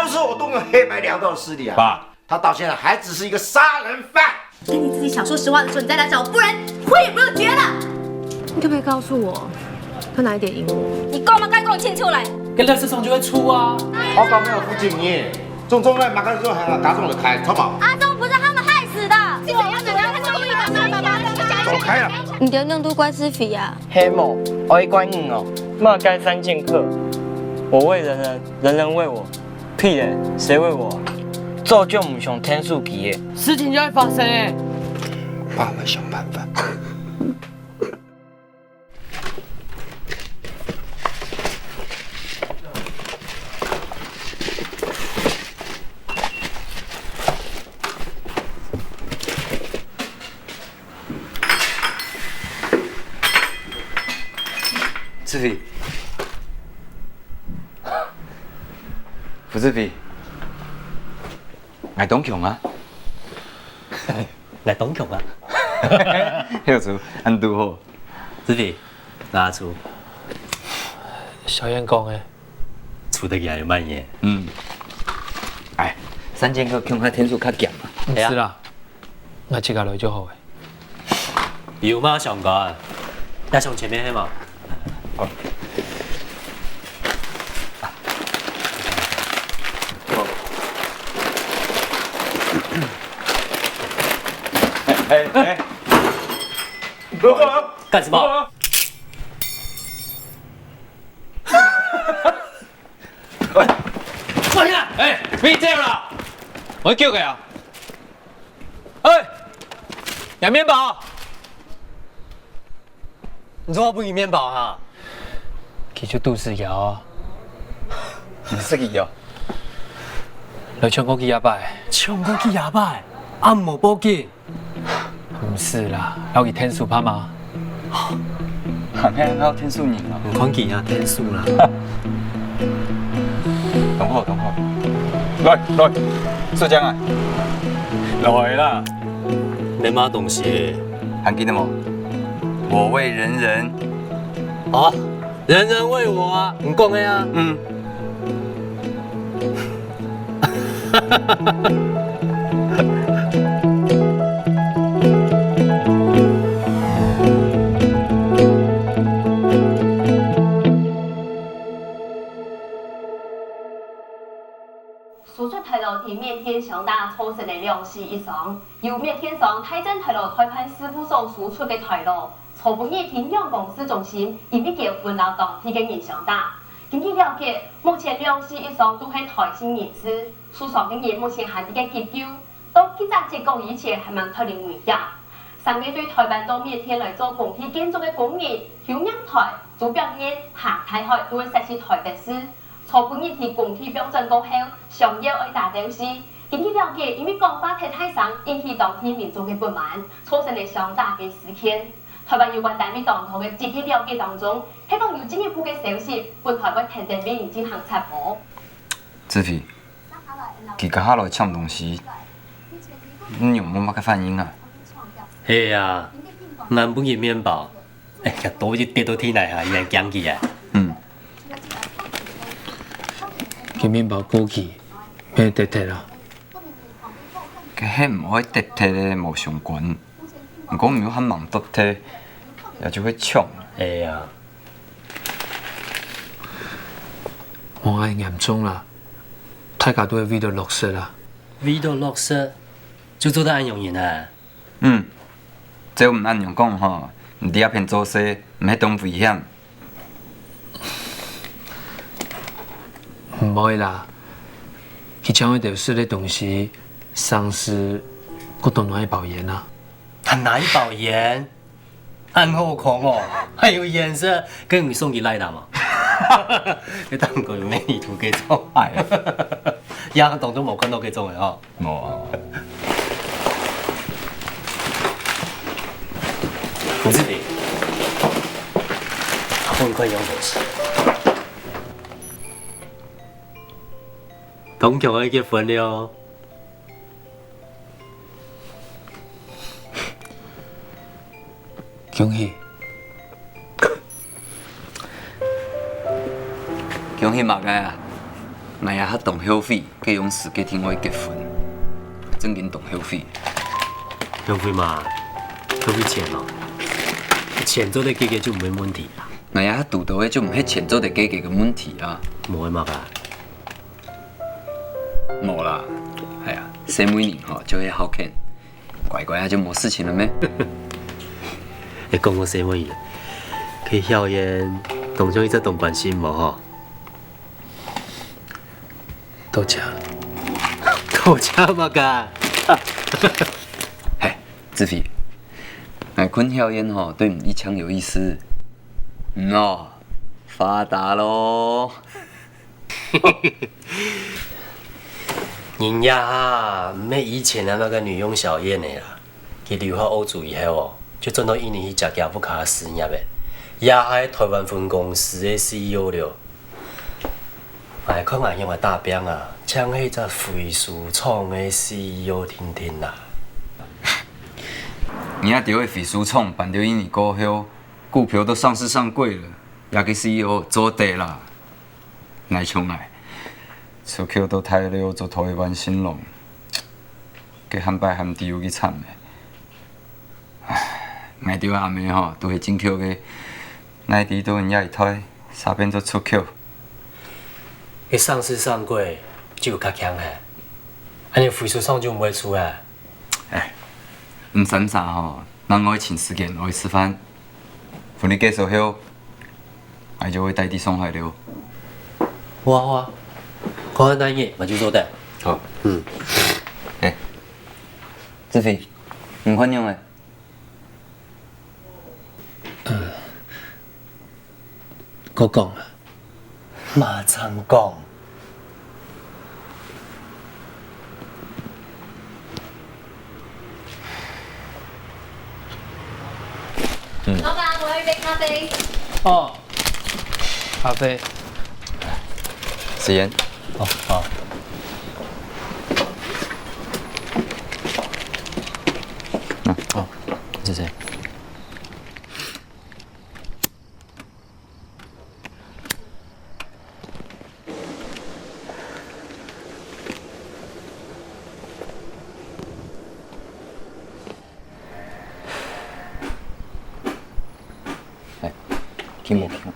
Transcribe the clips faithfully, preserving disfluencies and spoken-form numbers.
是我动用黑白两道势力啊。爸，他到现在还只是一个杀人犯。等你自己想说实话的时候，你再来找我，不然婚也不用结了。你可不可以告诉我，他哪一点赢我？你讲嘛，该讲清楚来。跟垃圾桶就会出啊。我讲没有不敬业，中中来马上就喊他打中了开，好不好？阿忠不是他们害死的，是怎样怎样？他故意的，爸爸爸爸，你讲一下。走开了。你的弄都怪是肥啊。黑某，我一关硬哦，骂该三剑客，我为人人，人人为我，屁嘞，谁为我啊？早就毋想天数期耶。事情就会发生哎。爸，我想办法。志飞，胡志飞， 𠊎當強啊！𠊎當強啊！曉得，恁堵好。子飛，拿出。小燕講个。出得起來有慢嘢。嗯。哎，三劍客恐怕天數較強啊。毋係啦，𠊎自家來就好个。 有麼相干？也上前面係無？哎哎哎！幹什麼？放下！哎，別走了！𠊎救个啊！ 哎，這麵包，你做麼分佢麵包哈？佢就肚屎枵啊。毋識佢哦。來搶過幾下擺。搶過幾下擺，啊無報警？毋係啦，摎佢𢯭手怕嗎？ 還係愛𢯭手人啊。毋看佢啊，𢯭手啦。同學，同學，來來，就恁樣啊。來啦，你麼東西？還記得無？我為人人。哦，人人為我啊，你講个啊。嗯。 輸出大陸在緬甸相打造成个兩死一傷，由緬甸商代證大陸代辦事務所輸出个大陸，昨晡日在仰光市中心，因為結婚摎當地个人相打。 根據了解，目前兩死一傷都係代證人士，受傷个人目前還在該急救，到記者接講以前還吂脫離危險。三位對台灣到緬甸來做工地建築个工人邱念台、朱炳彥、夏大海都係設在台北市。昨晡日在工地放轉過後，相邀愛打鬥敘。根據了解，因為講話忒大聲，引起當地民眾个不滿，造成了相打个事件。 台灣有關單位當初个集體了解當中，係講有進一步个消息，本台會跈等為你進行插播。子飛，佢這下來搶東西，你有無麼个反應啊？係啊，𠊎分佢麵包，哎呀，多一跌到地泥下，佢還驚佢啊！嗯。佢麵包過期，變忒忒啊。該係毋會忒忒个無相關。 毋過毋係還吂忒忒，也就會搶。哎呀，無恁嚴重啦，大家都係為著樂色啦。為著樂色，就做得恁樣人啊？嗯，照你恁樣講吼，你在這片做事，毋係當危險？ 毋會啦，佢搶一兜食个東西，上司過多拿一包煙啊。還拿一包煙？恁好看哦，還有顏色，跟你送佢來啦嘛。你當過有美女圖給做愛，也當中無看到這種的哦。 無啊。吳志平，我看你快用東西。同強愛結婚了。恭喜！恭喜麼个啊？ 𠊎也較當後悔，該央時決定愛結婚，正經當後悔。後悔嘛，後悔錢哦。錢做得解決就毋係問題啦。𠊎也較堵到个就毋係錢做得解決个問題啊。無愛麼个啊？無啦，哎呀，細妹人吼，就係好騙，乖乖啊就無事情了咩？你講个細妹人，佢曉燕當像一隻當關心無吼？ 多謝。多謝麼个？嘿，志飛，𠊎看曉燕吼，對你一腔有意思。嗯哦，發達咯。人家啊，毋係以前个那個女用小燕个啦。 佢留學歐洲以後哦，就轉到印尼去接佢屋下事業个，也係台灣分公司个C E O了。哎，看𠊎樣个打拚啊，像係隻回收廠个C E O定定啦。你阿爹个回收廠搬到印尼過後，股票都上市上櫃了，這個C E O做得啦。 𠊎像𠊎，出口到大陸做台灣新郎，該喊擺喊到有幾慘呢？唉，𠊎兜阿姆吼，都係進口个，哪知到人家一代，煞變做出口。該上市上櫃就較強嘿，恁樣回收廠就毋會出啊。唉，毋使毋使吼，另外尋時間愛食飯。 婚禮結束後，𠊎就會帶你上海了。好啊好啊，看看哪日𠊎就做得。好。嗯。哎，志飛，你看樣仔？呃，過講啊。 馬上講。嗯。老闆，我要一杯咖啡。哦，咖啡。食煙。哦，好。嗯。哦，謝謝。 哎，聽無？聽無？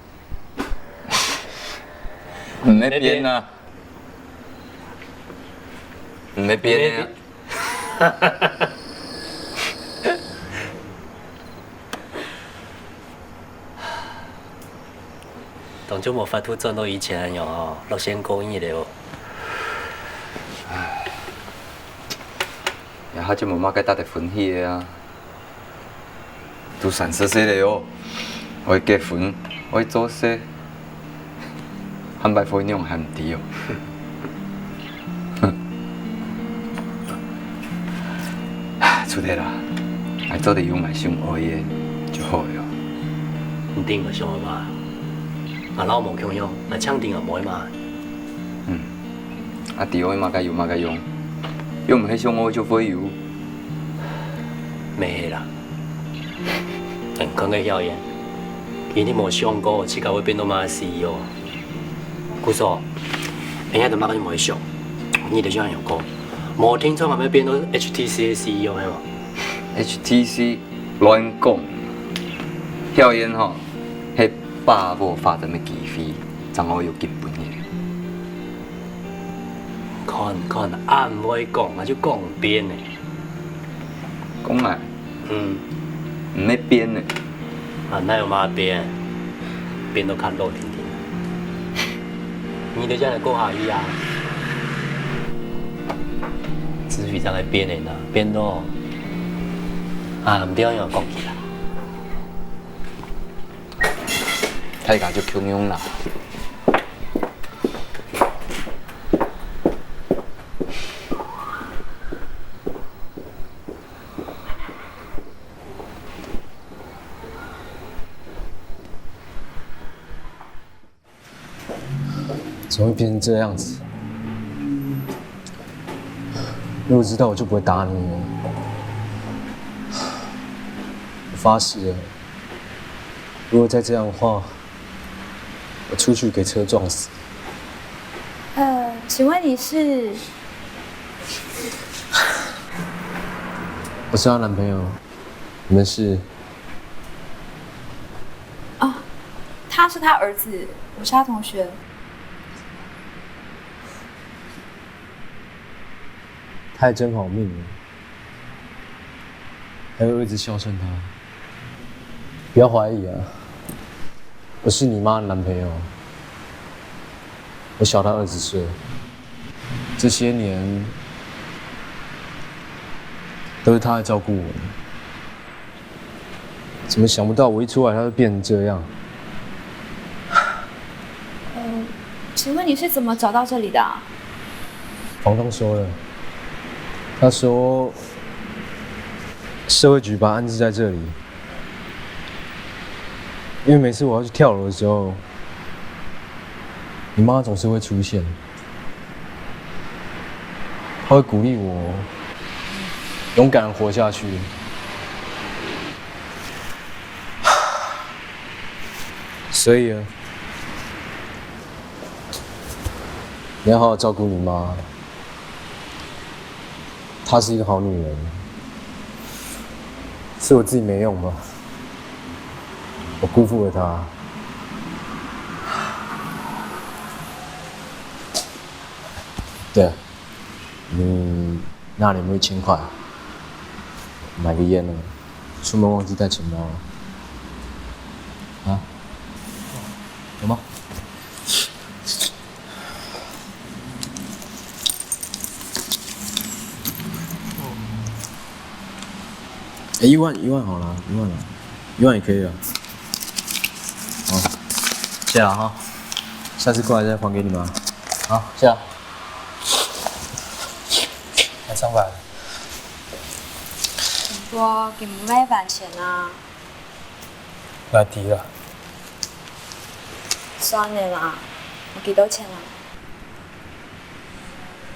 毋係編啊，毋係編个啊。 當初無法度轉到以前恁樣哦，樂仙過日了哦。唉，這下就無麼个值得歡喜个啊。都三十歲了哦，愛結婚，愛做事， 下擺會仰還毋知哦。出忒啦，𠊎做得有𠊎想愛个就好了。你知𠊎想愛麼？𠊎摎無共樣，𠊎淨知𠊎無愛麼。嗯，啊知愛麼个有麼个用？又毋係想愛就會有。毋係啦，你看該曉燕，佢一定無想過自家會變到麼个CEO。 故所，人家都麼个都無想，你就想有講，無定著𠊎會變到HTC个CEO係無？HTC亂講，曉燕吼，係把握發展个機會，正好有今晡日。看看，恁會講，𠊎就講毋變呢。 講啊，嗯，毋係變呢。啊，哪有麼變？變到較老定定。你就這樣過下去啊？至於正會變个呢，變到啊，毋知愛仰講起啦。大家就共樣啦。 怎么会变成这样子？如果知道，我就不会答应你了。我发誓了，如果再这样的话，我出去给车撞死。呃，请问你是？我是她男朋友，你们是？哦，他是他儿子，我是他同学。他还真好命啊，还有儿子孝顺他。不要怀疑啊，我是你妈的男朋友，我小她二十岁，这些年都是她在照顾我的。怎么想不到我一出来，她就变成这样？嗯，请问你是怎么找到这里的啊？房东说的，他说社会局把他安置在这里，因为每次我要去跳楼的时候，你妈总是会出现，她会鼓励我勇敢地活下去。所以啊，你要好好照顾你妈。她是一个好女人，是我自己没用吧？我辜负了她。对了，你那里有没有一千块？买个烟呢？出门忘记带钱包了。啊？有吗？哎，一万，一万好了，一万了，一万也可以了。好，谢了哈，下次过来再还给你们啊。好，谢了。来，上班。我给你们还钱啊。 来提了。算了啦，有幾多錢啊？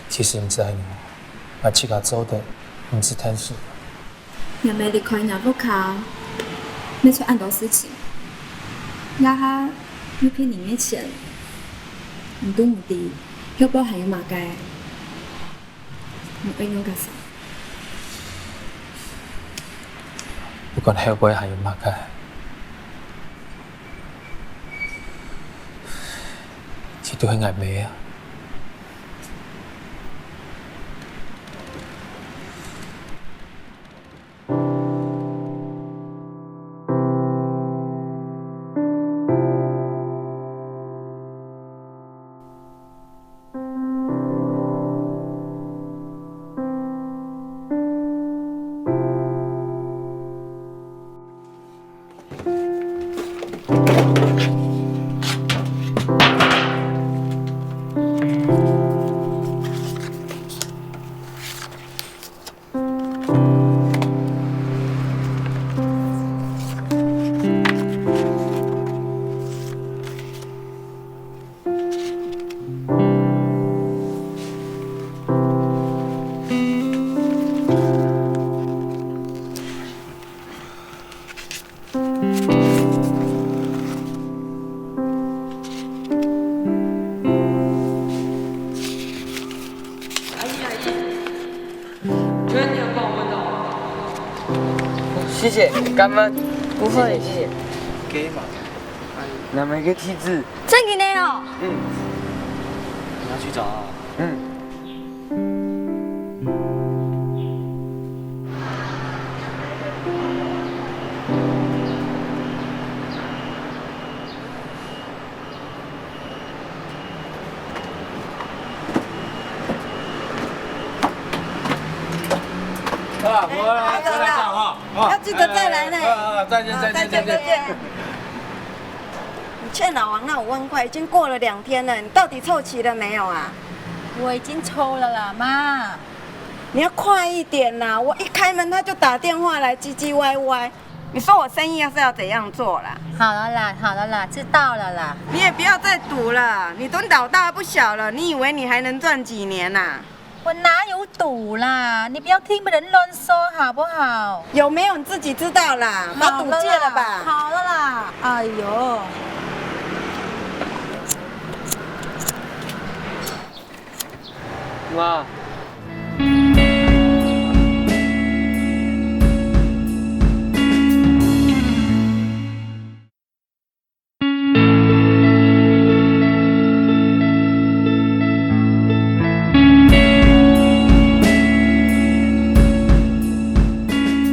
其實毋使恁樣，𠊎自家做得，毋使趁數。若姆離開若屋下，愛出恁多事情，這下又騙人个錢，毋都毋知，後背還有麼个？ 你愛仰結煞？不管後背還有麼个，佢都係𠊎姆啊。阿姨，阿姨，请问你有帮我问到吗？谢谢，感恩。不会。谢谢，谢谢。给嘛。阿姨，那么一个地址。正经的哦。嗯。你要去找啊？嗯。 啊，我来，我来上哈。啊，要记得再来呢。哎，哎，哎，再见，啊，再见，再见，再见。再见。你欠老王那五万块已经过了两天了，你到底凑齐了没有啊？我已经凑了啦，妈。你要快一点啦！我一开门他就打电话来唧唧歪歪，你说我生意要是要怎样做啦？好了啦，好了啦，知道了啦。你也不要再赌了，你都老大不小了，你以为你还能赚几年呐？ 我哪有赌啦？你不要听别人乱说好不好？有没有你自己知道啦，把赌戒了吧。好了啦，好了啦，哎呦。媽。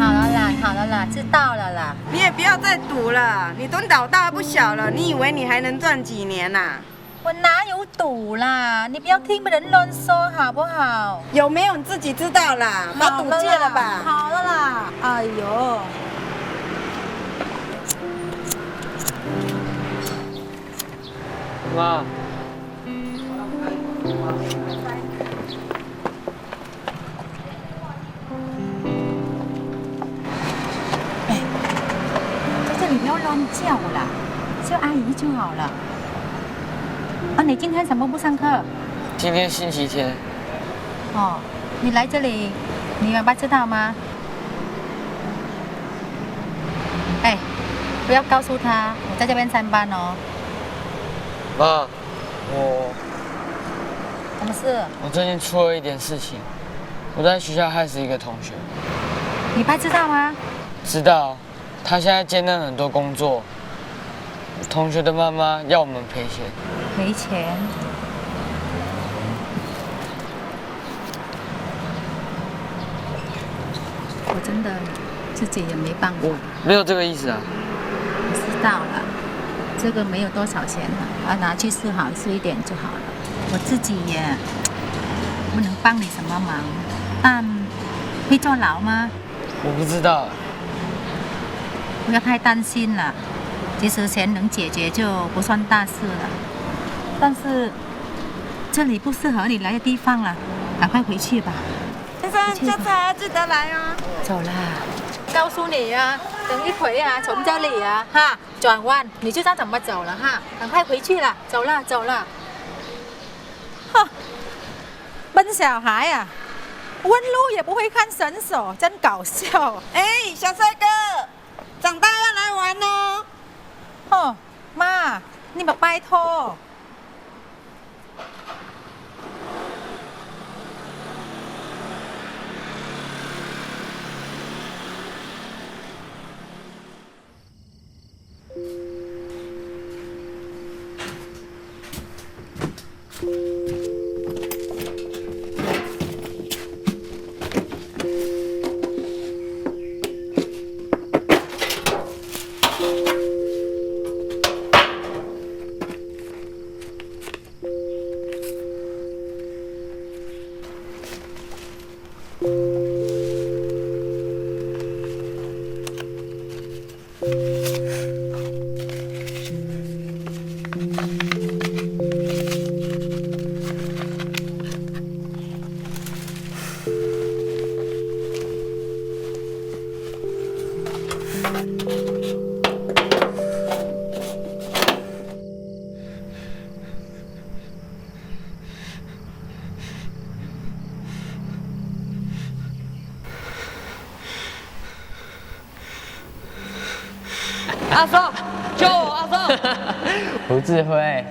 好了啦，好了啦，知道了啦。你也不要再赌了，你都老大不小了，你以为你还能赚几年呐？ 我哪有赌啦？你不要聽别人亂說好不好？有没有你自己知道啦，把赌戒了吧。好了啦，好了啦。哎呦。媽。 哎，在这里不要乱叫啦，叫阿姨就好了。啊，你今天怎么不上课？今天星期天。哦，你来这里，你妈妈知道吗？哎，不要告诉她我在这边上班哦。妈，我什么事？我最近出了一点事情，我在学校害死一个同学。你爸知道吗？知道，他现在兼任很多工作。同学的妈妈要我们赔钱。赔钱？我真的自己也没办法。没有这个意思啊。我知道了，这个没有多少钱了，啊，拿去试好试一点就好了。我自己也不能帮你什么忙，但会坐牢吗？我不知道。不要太担心了，其实钱能解决就不算大事了。但是这里不适合你来的地方了，赶快回去吧。先生，下次还要记得来哦。走啦。告诉你啊，等一会啊，从这里啊，哈，转弯，你就知道怎么走了哈。赶快回去了，走了，走了。哼，笨小孩啊，问路也不会看绳索，真搞笑。哎，小帅哥，长大要来玩哦。哦，妈，你们拜托。 阿松，救我！阿松，胡志辉，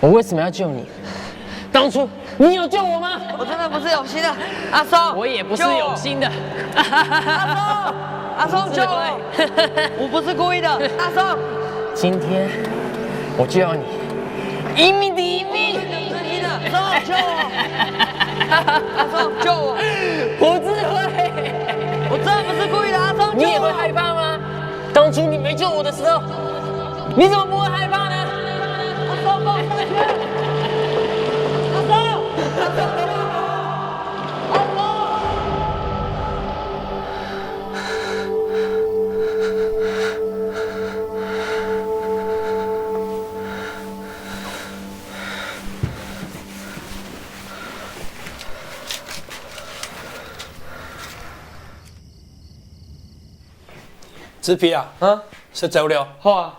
我为什么要救你？当初你有救我吗？我真的不是有心的，阿松，我也不是有心的。救我！阿松，阿松，救我！我不是故意的，阿松。今天我就要你一命抵一命。阿松，救我！阿松，救我！胡志辉，我真的不是故意的，阿松，救我！你也会害怕吗？当初你没救我的时候，你怎么不会害怕呢？阿松，放我下去！阿松，阿松，阿松！ 志飞啊，啊？食朝了？好啊。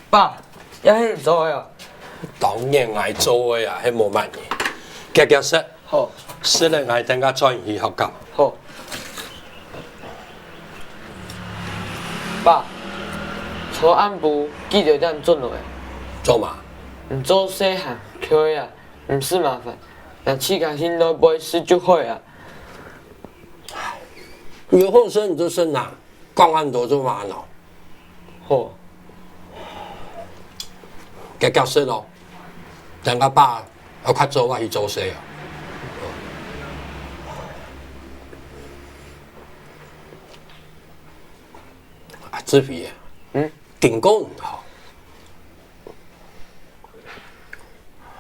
爸，也係你做个啊？当然𠊎做个啊，係無麼个。遽遽食。好。食了𠊎等下載你去學校。好。爸，昨暗晡幾多點轉來？做麼？你做事行開啊，毋使麻煩，若自家去內背食就好啊。有好食你就食啊，講恁多做麼个呢？好。遽遽食咯，等下爸愛較早愛去做事啊。啊，志偉啊，嗯？經過毋好。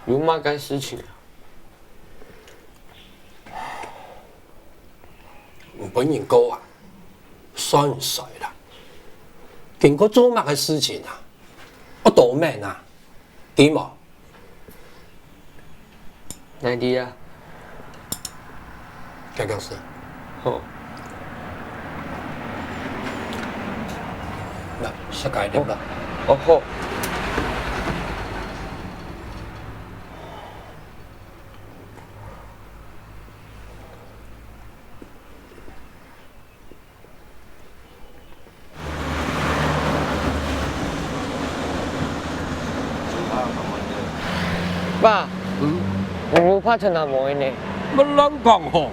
有麼个事情啊？毋分人過啊，算衰啦。經過做麼个事情啊？愛多面啊，知無？ 哪裡啊？遽遽食。好。來，食該粒啦。哦，好。 爸，嗯？你有拍拖啊無呢？莫亂講吼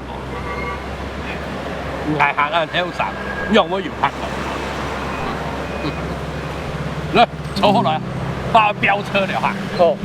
！𠊎還恁後生，仰會有拍拖？來，坐好來，爸飆車了哈。好。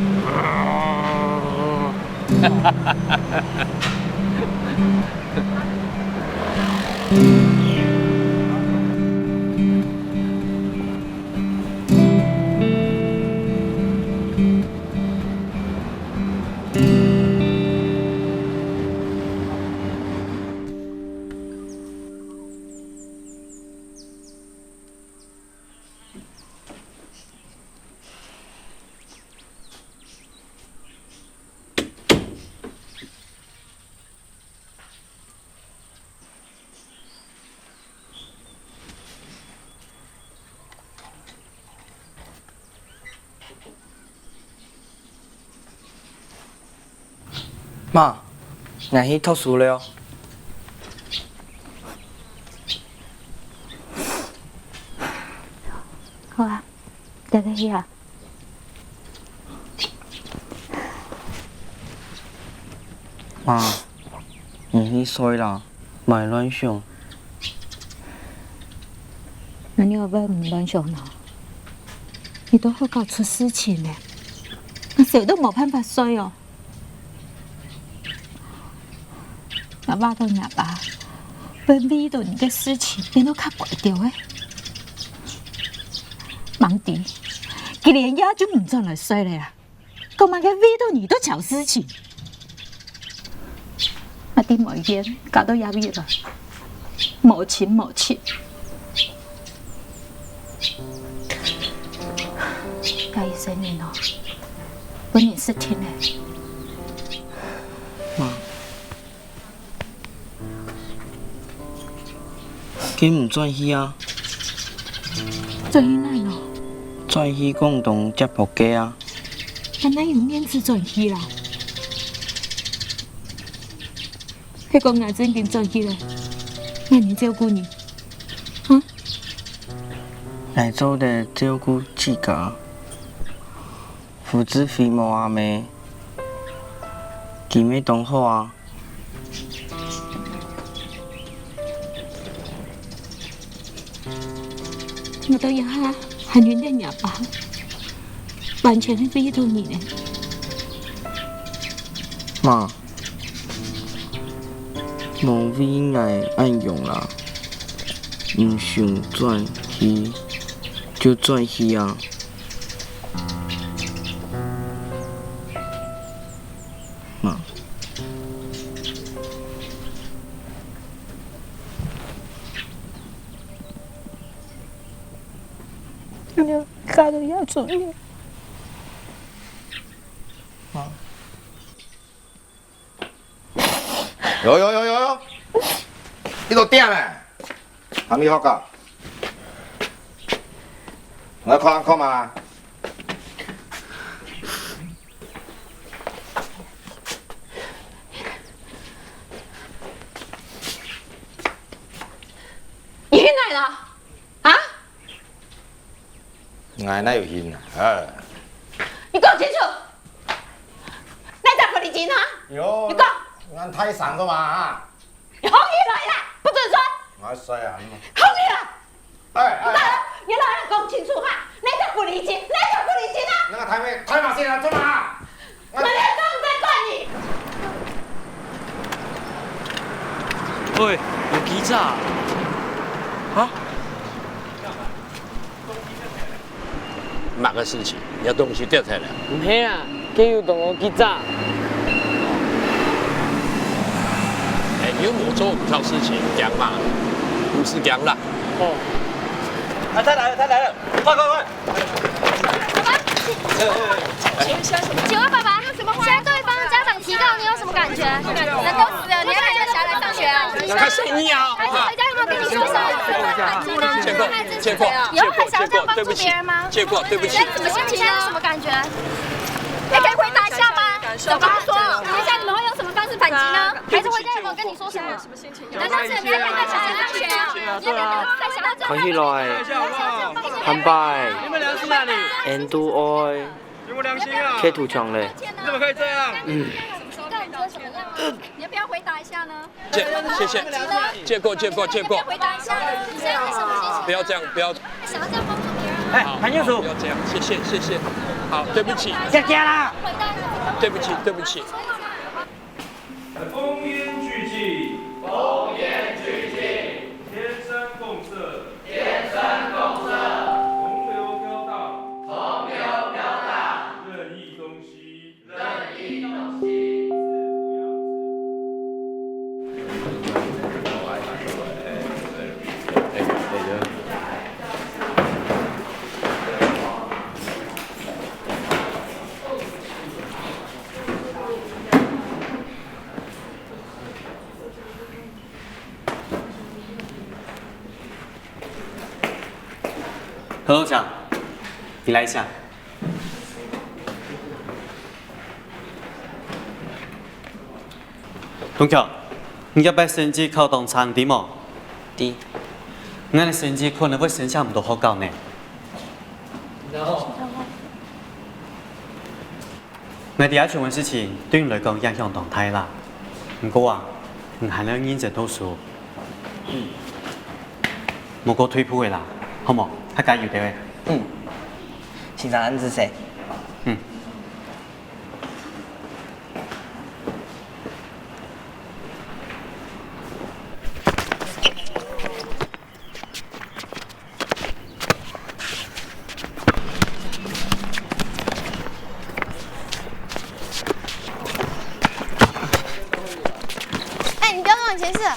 媽，𠊎去讀書了。好啊，大家去啊。媽，你去睡啦，莫亂想。 𠊎仰會毋亂想呢？你在學校出事情了，𠊎愁到無辦法睡哦。𠊎話到若爸，會為著你个事情變到較乖條个。吂知，佢連夜就毋轉來睡了啦。 講麼个為著你在找事情？𠊎在梅縣嫁到這位來，無親無戚。該一生人哦，分人失聽了。媽， 佢毋轉去啊？轉去哪呢？轉去廣東接屋个啊。還哪有面子轉去啦？係講𠊎正經轉去了，哪人照顧你？啊？𠊎做得照顧自家。 胡志輝無阿姆，佢乜當好啊。𠊎到這下還怨得若爸，完全係為著你呢。媽，莫為𠊎恁樣啦，你想轉去就轉去啊。 媽。你嫁到這出面。媽。有有有有有，你都點咧，還沒好搞。我看看嘛。 你去哪了？啊？ ，𠊎哪有閒啊？啊。你講清楚，哪隻狐狸精啊？喲，你講。恁大聲做麼个啊？你放佢來啦，不准說！𠊎細漢嘛。放佢來！哎，哎，你老實講清楚哈，哪隻狐狸精，哪隻狐狸精啊？那個太妹，太馬戲團做麼个啊？ 𠊎連講毋得管你。喂，有記者啊？啊？麼个事情？你个東西跌忒了？毋係啊，該有當多記者。哎，你又無做毋著事情，驚嘛？毋使驚啦。哦。啊，他來了，他來了，快快快！ 請問爸爸，現在對方家長提告，你有什麼感覺？人都死了，你還敢叫小孩來上學啊？開始你啊！孩子回家有沒有跟你說什麼？見過，見過，見過，對不起，見過，對不起。什麼心情呢？什麼感覺？哎，可以回答一下嗎？怎麼說？等一下你們會用什麼方式反擊呢？孩子回家有沒有跟你說什麼？ 看起來，坦白，你們良心哪裡？恁多愛，你們良心啊？企圖強咧。你怎麼可以這樣？嗯。你要不要回答一下呢？謝謝謝，謝過謝過謝過。回答一下，你現在是什麼心情？不要這樣，不要。想要這樣幫助別人嗎？哎，好，不要這樣，謝謝謝謝。好，對不起。加加啦。對不起對不起。 烽煙俱寂，烽煙俱寂，天山共色，天山共色，洪流飘蕩，洪流飘蕩，任意東西，任意東西。 何校長，你來一下。同學，你這擺成績考當差，你知無？知。恁樣个成績可能會影響毋到學校呢。然後？ 𠊎知這種个事情對你來講影響當大啦。毋過啊，你還愛認真讀書。嗯。莫過退步个啦，好無？較加油兜仔。嗯。先生恁仔細。嗯。 哎，你不要跟我前世了。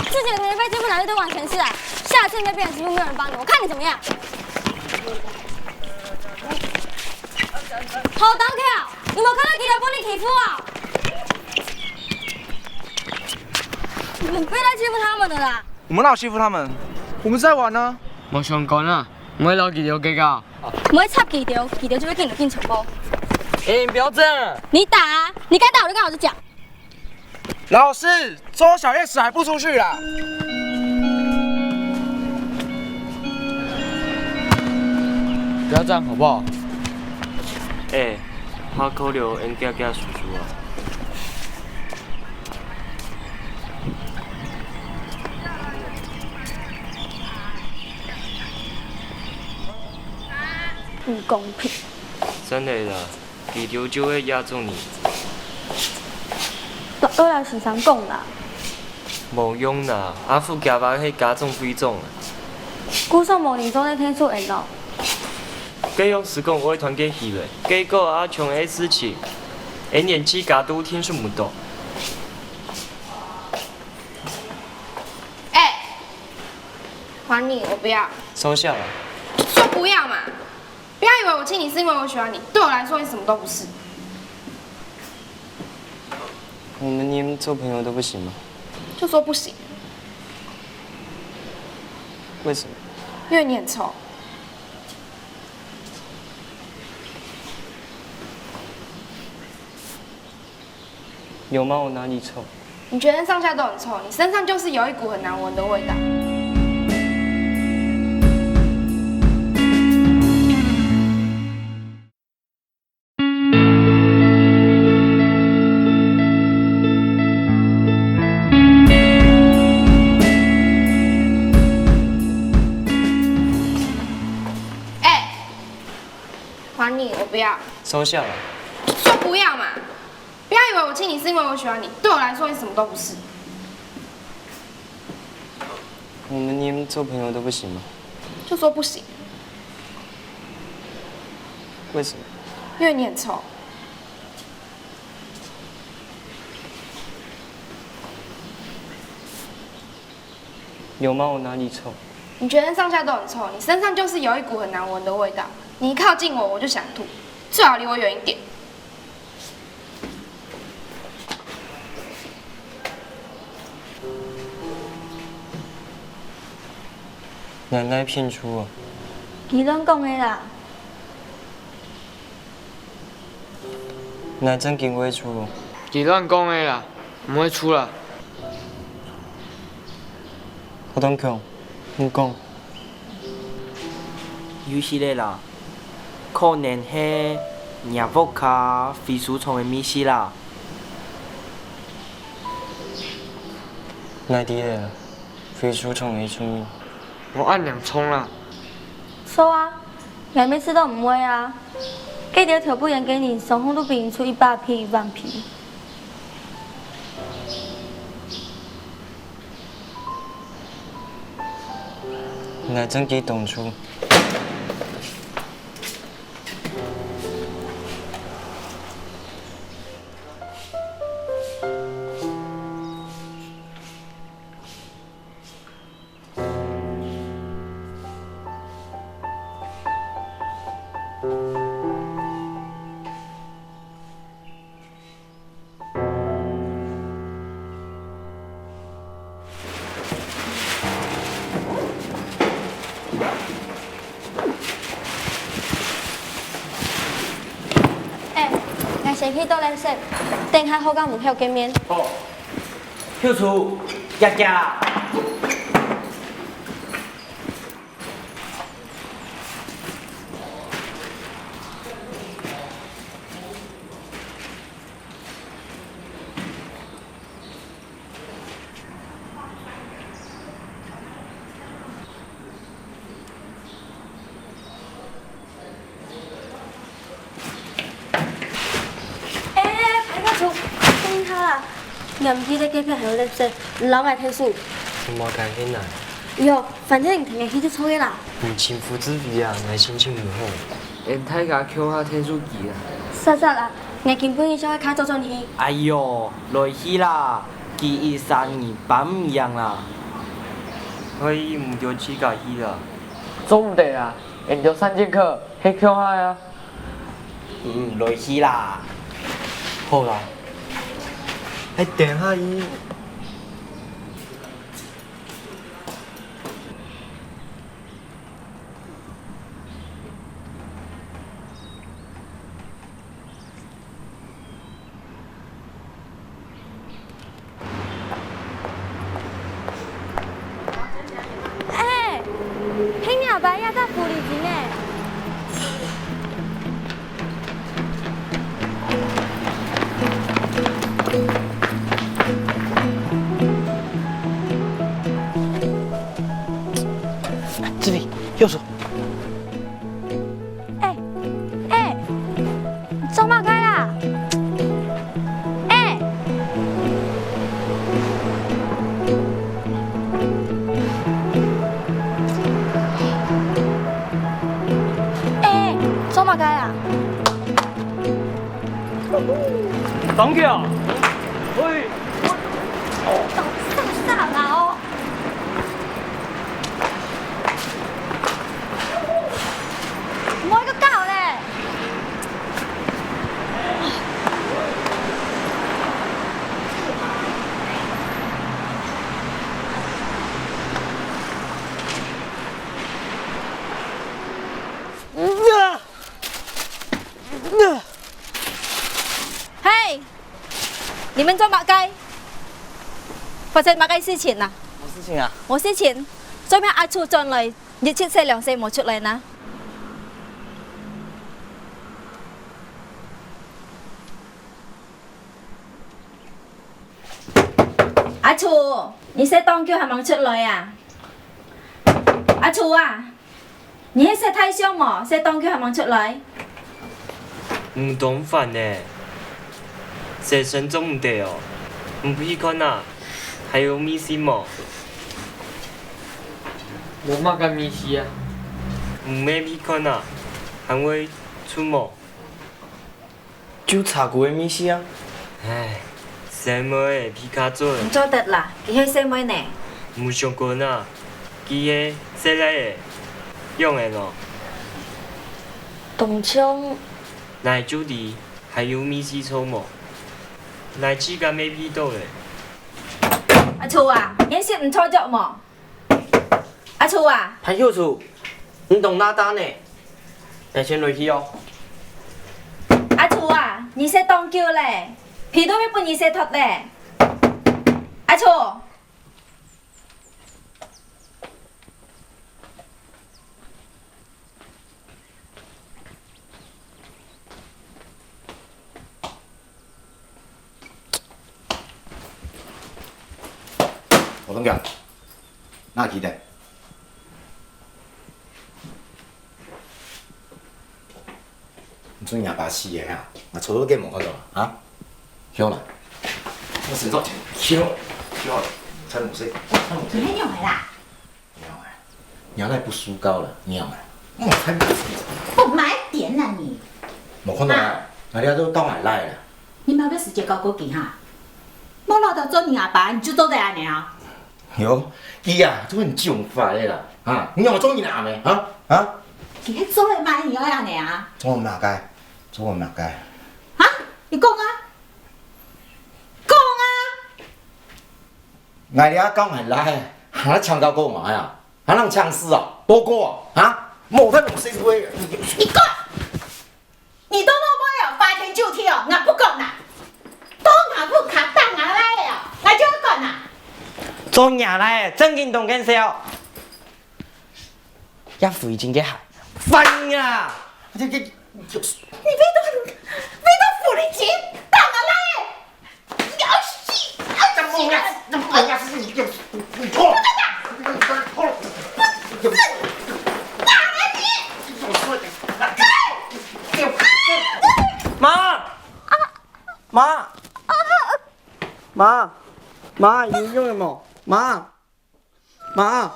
之前同學被欺負，哪裡都往前世啊？下次你再被人欺負，沒有人幫你，我看你怎麼樣。好，當跳，你們看到記者幫你欺負啊？你們不要再欺負他們了啦。 我們哪有欺負他們？我們是在玩啊。無相干啊，毋會摎佢兜計較。毋會插佢兜，佢兜就會緊來緊衝無。哎，你不要這樣。你打啊！你該打我就跟老師講。老師，捉小夜曲還不出去啦！不要這樣好不好？哎，下課了，恁遽遽收收啊。 毋公平。真个啦，佢兜就會壓中你。對，對老先生講啦。無用啦，阿富家爸係家長會長啊。故所無人做得聽出恩咯。該樣時講愛團結起來，結果啊，像个事情，恩連自家都聽說毋到。 哎，還你，我不要。收下來。說不要嘛！不要以為我氣你是因為我喜歡你，對我來說你什麼都不是。我們連做朋友都不行嗎？就說不行。為什麼？因為你很臭。 有嗎？我哪裡臭？你全身上下都很臭，你身上就是有一股很難聞的味道。你，我不要。收下了。说不要嘛！不要以为我气你是因为我喜欢你，对我来说你什么都不是。我们连做朋友都不行吗？就说不行。为什么？因为你很臭。有吗？我哪里臭？你全身上下都很臭，你身上就是有一股很难闻的味道。你一靠近我，我就想吐，最好离我远一点。奶奶骗出啊！佢乱讲个啦！ 你正經會臭哦。佢亂講个啦，毋會臭啦。何東強，你講。有時咧啦，可能係若屋下回收廠个味緒啦。哪知咧，回收廠个臭味。無恁嚴重啦。臭啊！ 𠊎乜試著毋會啊！該兜頭不緣个人，傷風都比人臭一百倍、一萬倍。𠊎正經當臭。 欸，𠊎先去倒垃圾，等下好到門口見面。好。 去處，遽遽！ 欸，欸，欸，歹勢，等一下啦！𠊎毋記得該片還有垃圾，你摎𠊎𢯭手。你莫該去拿。喲，反正你㧡𠊎去就著个啦。你情婦之夫啊，𠊎心情毋好。恩大家共下𢯭手佢啊。煞煞啦，𠊎今晡日想愛較早轉去。哎喲，來去啦，佢一儕人搬毋贏啦。可以毋著自家去啦。做毋得啊，恩兜三劍客係共下啊。 嗯，來去啦。好啦。欸，等下伊。 欸，係若擺這隻狐狸精欸！這位，右手。 欸，欸，你做麼个啊？欸，欸，做麼个啊？當去啊！喂！當煞煞啦哦！ 莫个搞咧！嘿！ 你們做麼个？發生麼个事情啊？無事情啊。無事情？做麼个阿楚轉來，日七食涼食無出來呢？阿楚，你食當久還吂出來啊？阿楚啊！ 你係食大象無？食當久還吂出來？你當煩呢！洗身做毋得哦，你去看啊，還有味緒無？無麼个味緒啊。你乜去看啊，還會臭無？ 就茶龜个味緒啊。唉，細妹仔皮較準。毋做得啦，佢係細妹呢。你想看啊，佢係細倈仔，仰仔哦？當像。𠊎就知，還有味緒臭無？𠊎自家乜鼻著咧。阿楚啊，你識毋著著無？ 阿楚啊！潘秀珠，你當哪打呢？𠊎先落去哦。阿楚啊，你洗當久咧，被都乜分你洗脫咧。阿楚！ 我同你講，拿去的。你做你阿爸死个啊？𠊎坐到該無看到啊？啊？跳啦！我先坐，跳，跳，才五歲，才五歲。你還用的啦？ 娘啊，娘來不輸高了，娘啊，莫太不買點啊你。無看到啊，啊，𠊎這都到哪來了？你莫要時節高高級哈，莫老到做你阿爸，你就做得恁樣啊？喲，佢啊，都很囧法的啦，啊，你讓我做你阿妹，啊啊，佢係做得買，你愛恁樣啊？做麼个？做麼个？啊，你講啊，講啊！ 𠊎這講還來，還請教過𠊎啊？還能請示啊？報告啊？啊？無得用誰會？你講，你到老妹哦，花天酒地哦，𠊎不管啦。到𠊎屋下打𠊎倈仔哦，𠊎就愛管啦。做若倈仔，正經當見笑。這肥精个鞋，煩啊！這，這，你為著，為著狐狸精打𠊎倈仔！ 媽！媽！媽！媽！有用个無？媽！ 媽！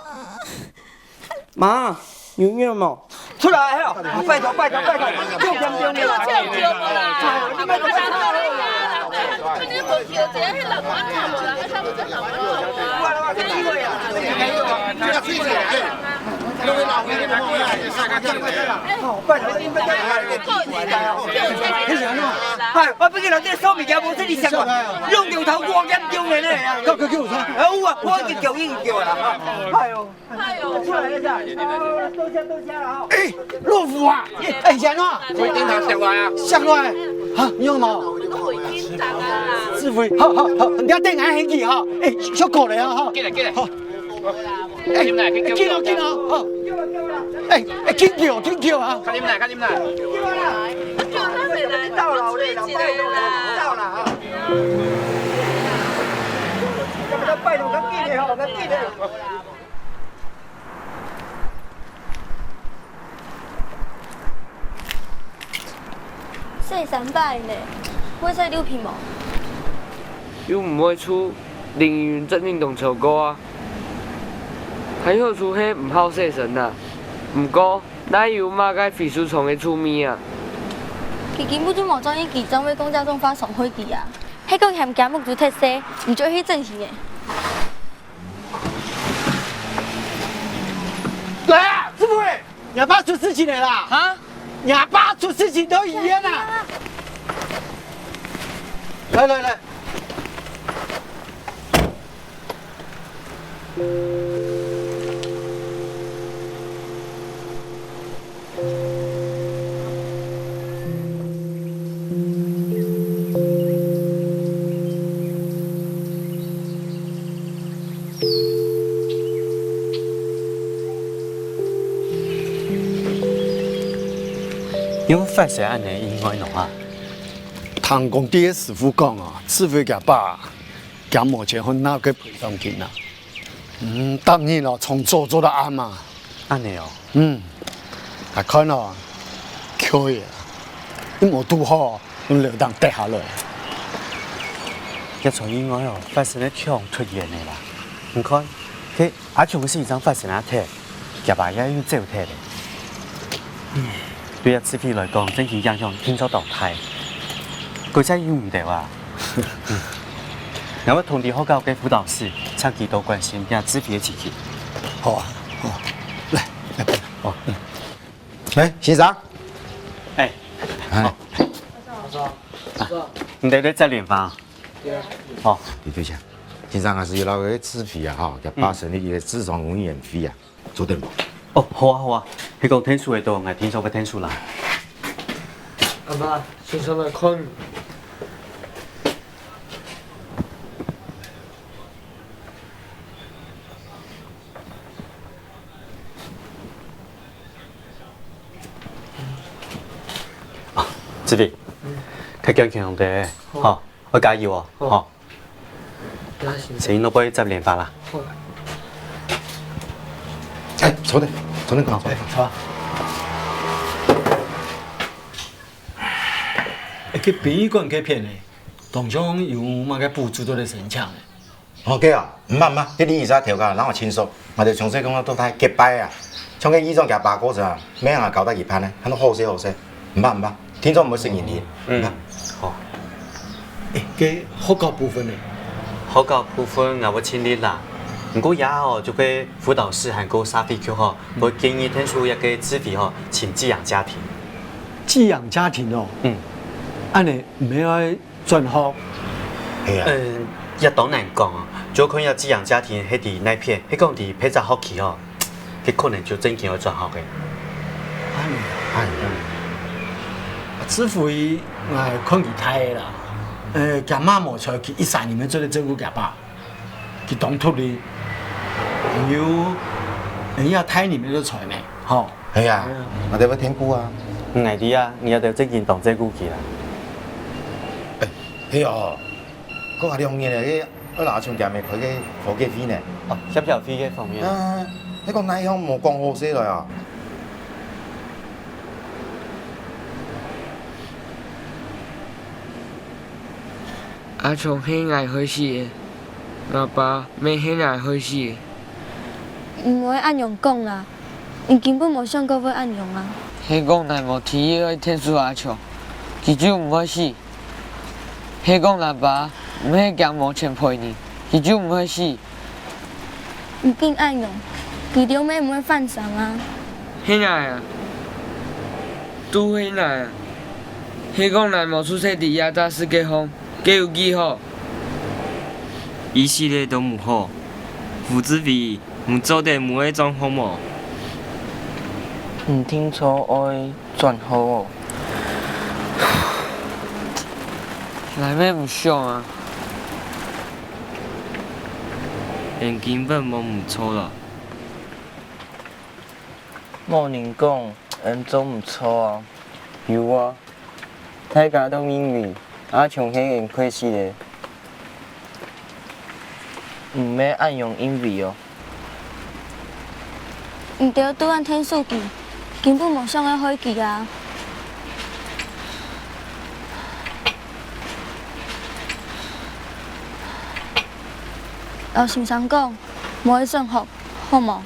媽！有用無？出來哦！拜託，拜託，拜託，救救救命啊！哎，我不給老弟收物件，無這裡想過，用牛頭光嚴重的呢。夠，夠，夠，夠。哎，有啊，我已經叫，已經叫了。哎喲。 哎喲，出來一下，多謝多謝了哈。哎，老虎啊！哎，哎，你安怎？我一定要下來啊！下來！哈，你有無？我已經打了啦。志輝，好好好，你要等俺很緊哈。哎，小狗了哈。緊來，緊來。好。哎，緊來，緊來。緊了，緊了，好。哎，哎，緊叫，緊叫啊！快點來，快點來！到了，到了，到了哈。拜託，較緊的哈，較緊的。 洗衫擺呢，會使溜皮無？又毋會臭，淋浴正經當臭過啊。還好就係毋好洗身啊。毋過，哪有麼个回收廠个臭味啊？佢根本就無專業，佢專為講這種話傷害佢啊。係講嫌佢目珠忒細，毋就去整形个。 來啊，志偉，你阿爸出事情了啦！啊？你阿爸出事情到醫院啦！來來來，仰發生恁呢意外呢啊？聽講佢个師傅講啊，志偉厥爸驚無錢好納个賠償金啊。 嗯，逐日哦，從早做到暗啊。恁呢哦。嗯，𠊎看哦，可以啊。無堵好，從樓頂跌下來。這場意外哦，發生在強突然个啦。你看，該阿強个事情正發生啊忒，厥爸也又走忒了。對阿志偉來講，真經影響定著當大，佢再用毋到啊。𠊎會通知學校个輔導室，請佢多關心這志偉个情形。好啊，好啊，來，來，哦。 哎，先生。哎，哎，你在這接電話？哦，對對，先生，還係有摎个志偉啊，吼，佢爸成立一個諮商委員會啊，做得無？哦，好啊好啊，你講天數會到，𠊎定著會天數啦。阿爸，先生來看。 志偉，較堅強點，吼，愛加油哦，吼。先生，你愛接電話啦。哎，坐等，坐等講，坐等。好。哎，去殯儀館該片呢，當中有麼个補助做得申請呢？ 哦，該啊，毋怕毋怕，該李醫生頭家人𠊎盡熟，𠊎兜從細講到大結拜啊。像該醫生厥爸過身啊，乜𠊎交代佢辦呢，辦到好勢好勢，毋怕毋怕，定著毋會失人氣，毋怕。好。誒，該學校部分呢？學校部分𠊎會盡力啦，毋過這下哦，就係輔導室還過社會局吼，會建議𢯭手一個志偉吼，尋寄養家庭。寄養家庭哦？嗯。恁呢毋係愛 轉學。係啊。嗯，也當難講哦，就看這寄養家庭係在哪片，係講在別隻學區哦，該可能就正經愛轉學个。哎呀，哎呀，志偉，𠊎看佢大个啦，呃，厥媽無在，佢一儕人愛做得照顧厥爸，佢當獨立，還有，人家大人愛做在咩，吼。 係啊，𠊎兜會添補啊。𠊎知啊，你兜正經當照顧佢啦。誒，係哦，過下兩日咧，愛摎阿松厥姆開個和解會呢。哦，協調費个方面。啊，你講哪項無講好勢來啊？阿松係𠊎害死个，𠊎爸乜係𠊎害死个。毋會恁樣講啦。 你根本無想過會恁樣啊！係講𠊎無提議愛𢯭手阿松，佢就毋會死。係講𠊎爸毋係驚無錢賠你，佢就毋會死。毋緊恁樣，佢兜乜毋會翻生啊！係𠊎啊，都係𠊎啊！係講𠊎無出世在這隻世界項，該有幾好？一息仔都毋好，胡志偉， 你做得毋愛轉學無？你定著愛轉學哦？𠊎乜毋想啊！𠊎根本無毋著啦！無人講𠊎做毋著啊！有啊！ 大家都認為阿松係𠊎害死个，毋係恁樣認為哦。你兜都恁𢯭手佢，根本無想愛害佢啊！摎先生講，莫愛轉學， 好無？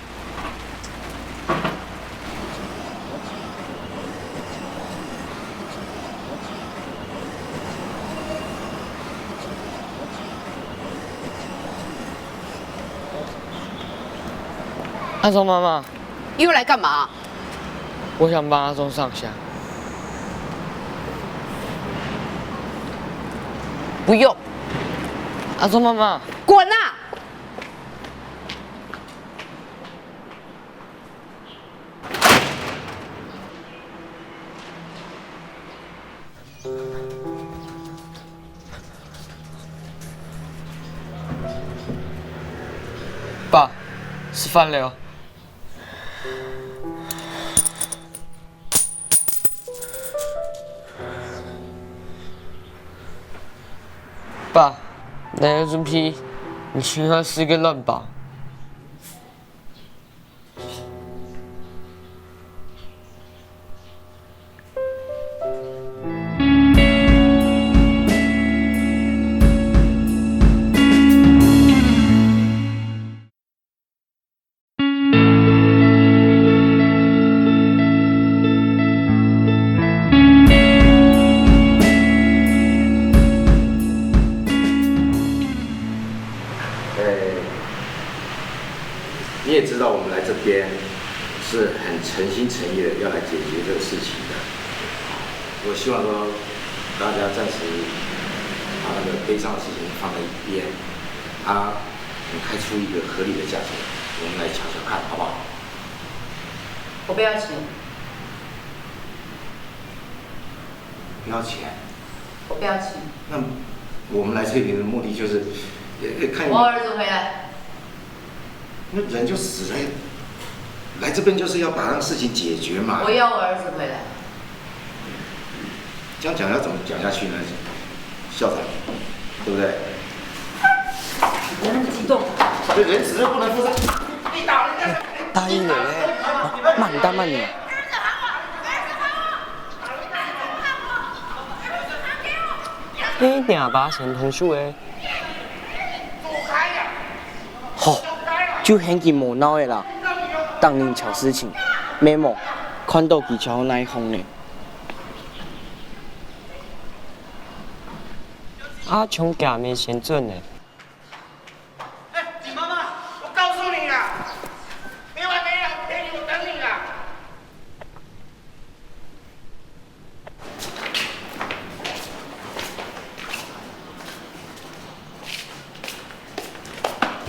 阿松媽媽，又來幹嘛？我想幫阿松上香。不用。阿松媽媽。滾啊！ 爸，食飯了。爸，來，有準備，你請客食個卵包。边是很诚心诚意的要来解决这个事情的。我希望说，大家暂时把那个悲伤的事情放在一边，啊，我们开出一个合理的价钱，我们来瞧瞧看，好不好？我不要钱，不要钱。我不要钱，那我们来翠屏的目的就是，呃，看我儿子回来，那人就死了，来这边就是要把那个事情解决嘛。我要我儿子回来。这样讲要怎么讲下去呢？校长，对不对？不要那么激动。这人死了不能负责。大意了嘞，慢点慢点。你若爸先動手个。吼，就喊佢無鬧个啦，等人找事情，無看到佢就哪行呢？啊，像佢也先轉呢。 哎，你妈妈，我告诉你啊，没完没了，陪你，我等你啊。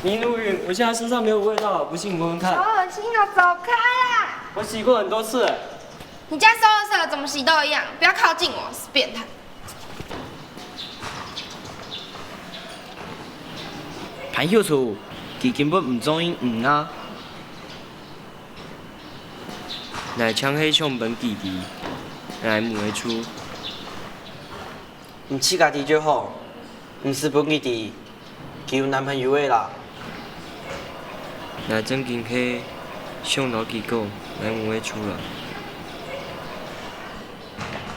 林如云，我现在身上没有味道，不信你闻闻看。好恶心哦，走开啦！我洗过很多次了。你家收垃圾的怎么洗都一样，不要靠近我，死变态！潘秀珠，佢根本毋中意你啊！𠊎淨係想分佢知，𠊎毋會輸。你自家知就好，毋使分佢知，佢有男朋友个啦。𠊎正經係想摎佢講，𠊎毋會輸啦。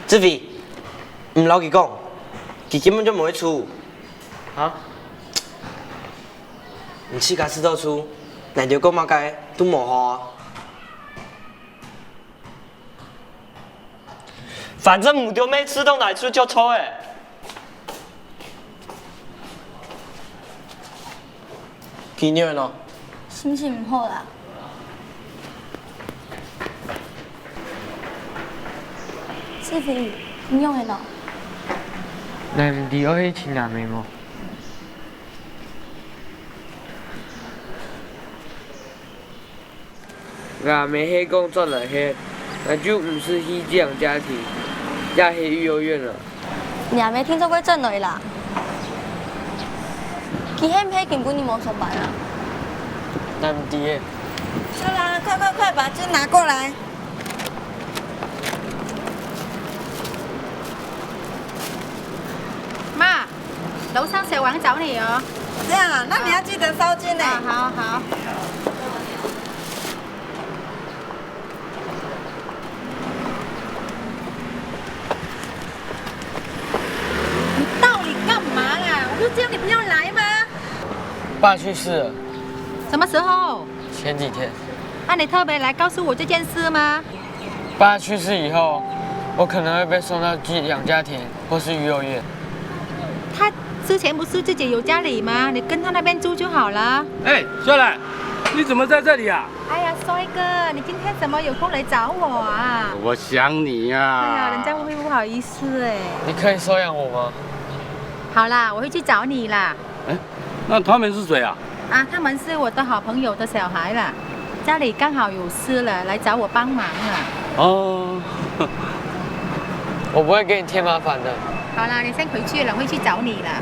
志偉，毋摎佢講，佢根本就毋會輸。 哈？你自家知道輸，𠊎兜講麼个都無效啊。反正毋著妹知道哪輸就錯欸。佢仰仔呢？心情毋好啦。 志偉，你仰仔呢？你毋知愛去尋若姆無？𠊎姆係講轉來歇，𠊎就毋使去寄養家庭，也係育幼院了。 若姆聽說過轉來啦。佢係毋係今晡日無上班啊？𠊎毋知欸。好啦，快快快，把針拿過來。媽，樓上小王找你哦。這樣啊，那你要記得燒金呢。啊，好好。 你到底幹嘛啦？我不是叫你不要來嗎？爸去世了。什麼時候？前幾天。那你特別來告訴我這件事嗎？爸去世以後，我可能會被送到寄養家庭或是育幼院。他之前不是自己有家裡嗎？你跟他那邊住就好了。哎，秀蘭，你怎麼在這裡啊？哎呀，帥哥，你今天怎麼有空來找我啊？我想你呀。哎呀，人家會不會不好意思哎？你可以收養我嗎？好啦，我會去找你啦。哎，那他們是誰啊？啊，他們是我的好朋友的小孩啦，家裡剛好有事了，來找我幫忙啊。哦，我不會給你添麻煩的。好啦，你先回去了，會去找你啦。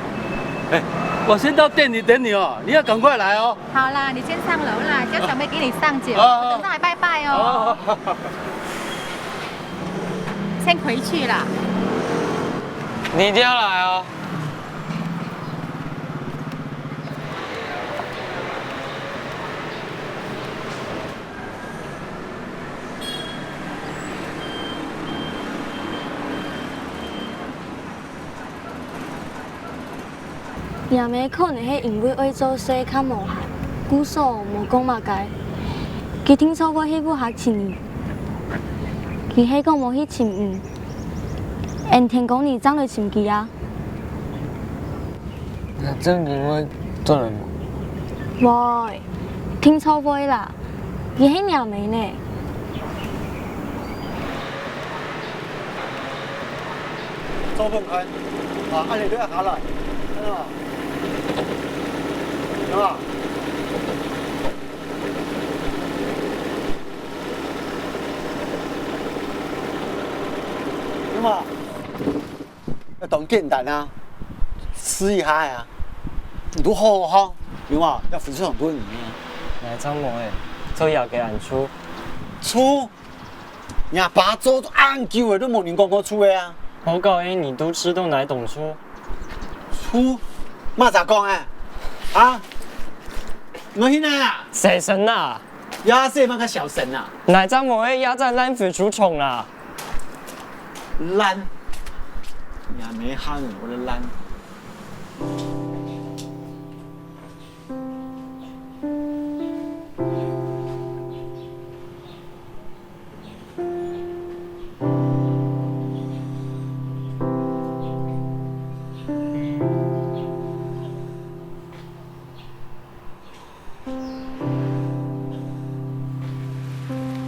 哎，我先到店裡等你哦，你要趕快來哦。好啦，你先上樓啦，叫小妹給你上酒，哦我等下來拜拜哦。先回去啦。你一定要來哦。 若姆可能係因為愛做事較無閒，故所無講麼个。佢聽說過去屋下尋你，佢係講無去尋你，𠊎天光日正來尋佢啊。你正經會轉來無？喂，聽錯會啦，你係鳥妹呢？做分開，啊，恁樣就愛下來，看到無？看到無？看到無？ 愛當簡單啊，試一下啊，你都好好學，有無？愛分出來分你啊。𠊎正無欸，做麼个恁臭？臭？若爸做恁久了都無人講過臭个啊。好搞欸，你都知道哪種臭？臭？麼儕講欸？啊？你去哪啊？細聲啊！ 也細聲个小聲啊！𠊎正無愛壓在爛尾樹叢啦！爛，也無喊我个爛。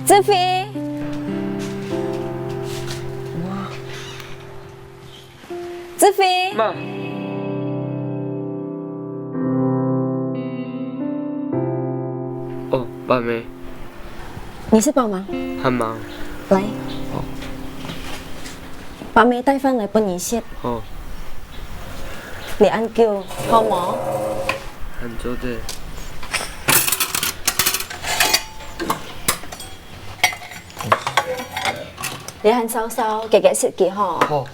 志輝，志輝，媽。哦，八妹。 你食飽吂？還吂。來。好。八妹帶飯來分你食。好。你恁久，好無？還做得。你還燒燒，遽遽食去吼。好。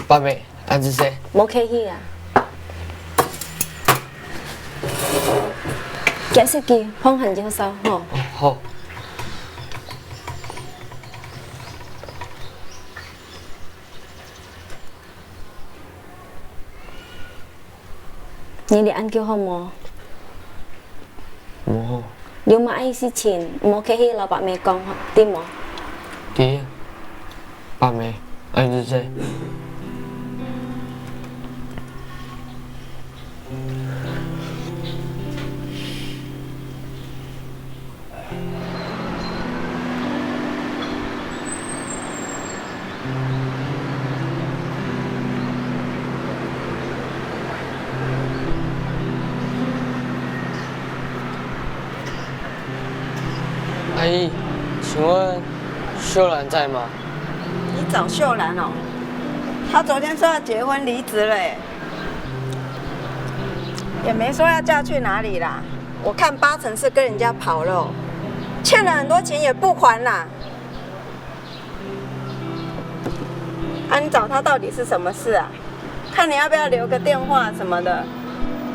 八妹， 恁仔細。無客氣啊。遽食去，飯還吂燒吼。好。你這恁久好無？ 無好。有麼个事情，毋好客氣摎八妹講，知無？知，八妹，恁仔細。 阿姨，請問秀蘭在嗎？你找秀蘭哦？她昨天說要結婚離職了耶，也沒說要嫁去哪裡啦。我看八成是跟人家跑了哦，欠了很多錢也不還啦。 啊，你找她到底是什麼事啊？看你要不要留個電話什麼的，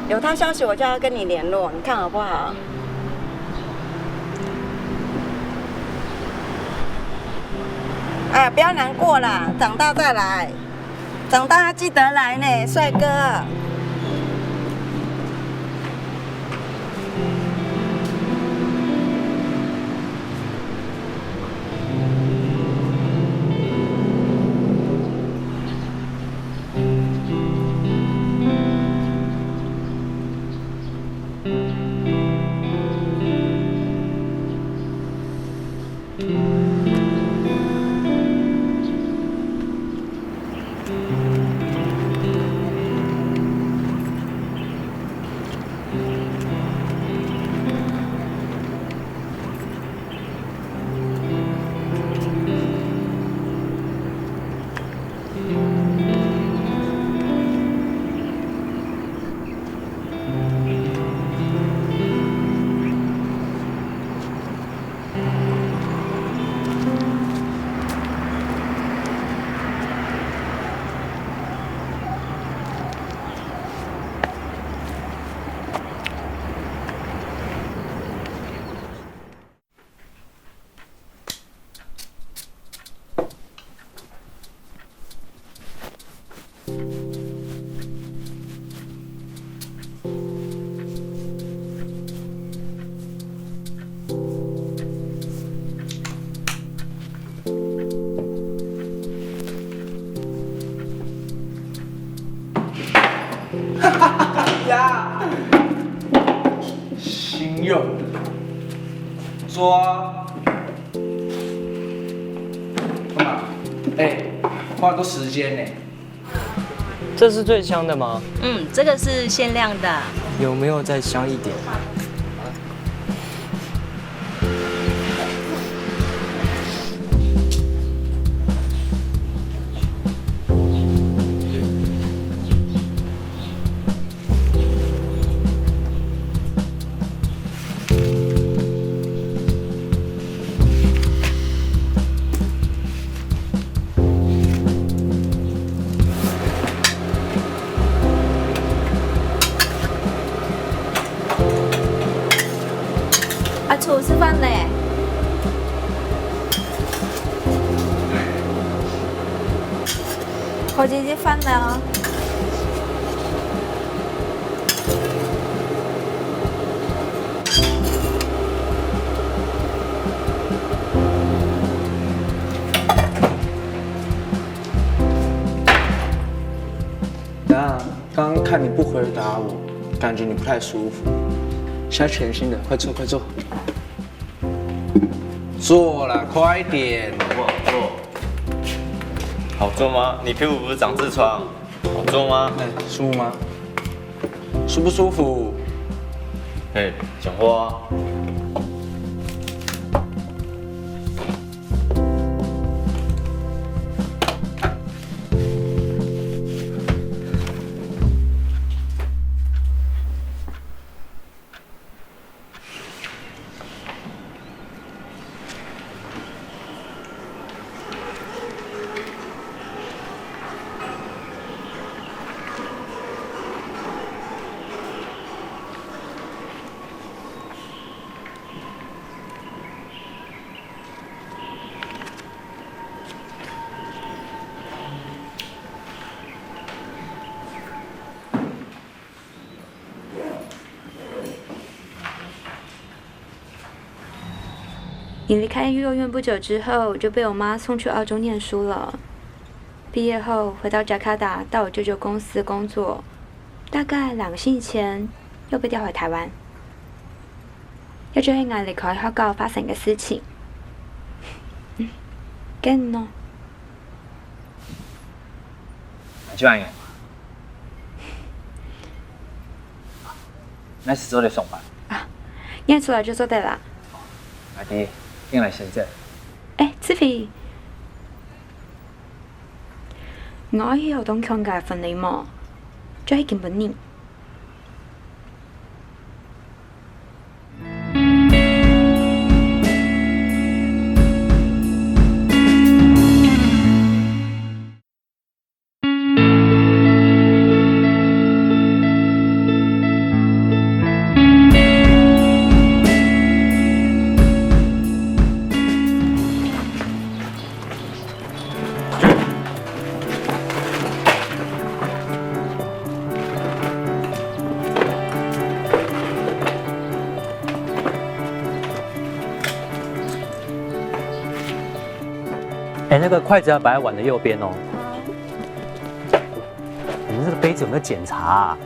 有她消息我叫她跟你聯絡，你看好不好？哎，不要難過啦，長大再來，長大要記得來呢，帥哥。 呀！新友。做啊。干嘛？哎，花很多时间呢。这是最香的吗？嗯，这个是限量的。有没有再香一点？ 阿楚，食飯咧。開始食飯了哦。 那刚刚看你不回答我，感觉你不太舒服。现在全新的，快坐，快坐。坐啦，快点。坐，坐。好坐吗？你屁股不是长痔疮？好坐吗？哎，舒服吗？舒不舒服？嘿，讲话啊。 你离开幼儿园不久之后，就被我妈送去澳洲念书了。毕业后回到加卡达，到我舅舅公司工作，大概两个星期前又被调回台湾。这就系我离开学校发生个事情。嗯，跟你呢？ 就恁樣。那是做得送吧？啊，你出来就做得啦。阿弟，你来先走。哎，志飞，我有当强个分你无？就系根本你。 哎，那个筷子要摆在碗的右边哦。你们这个杯子有没有检查啊？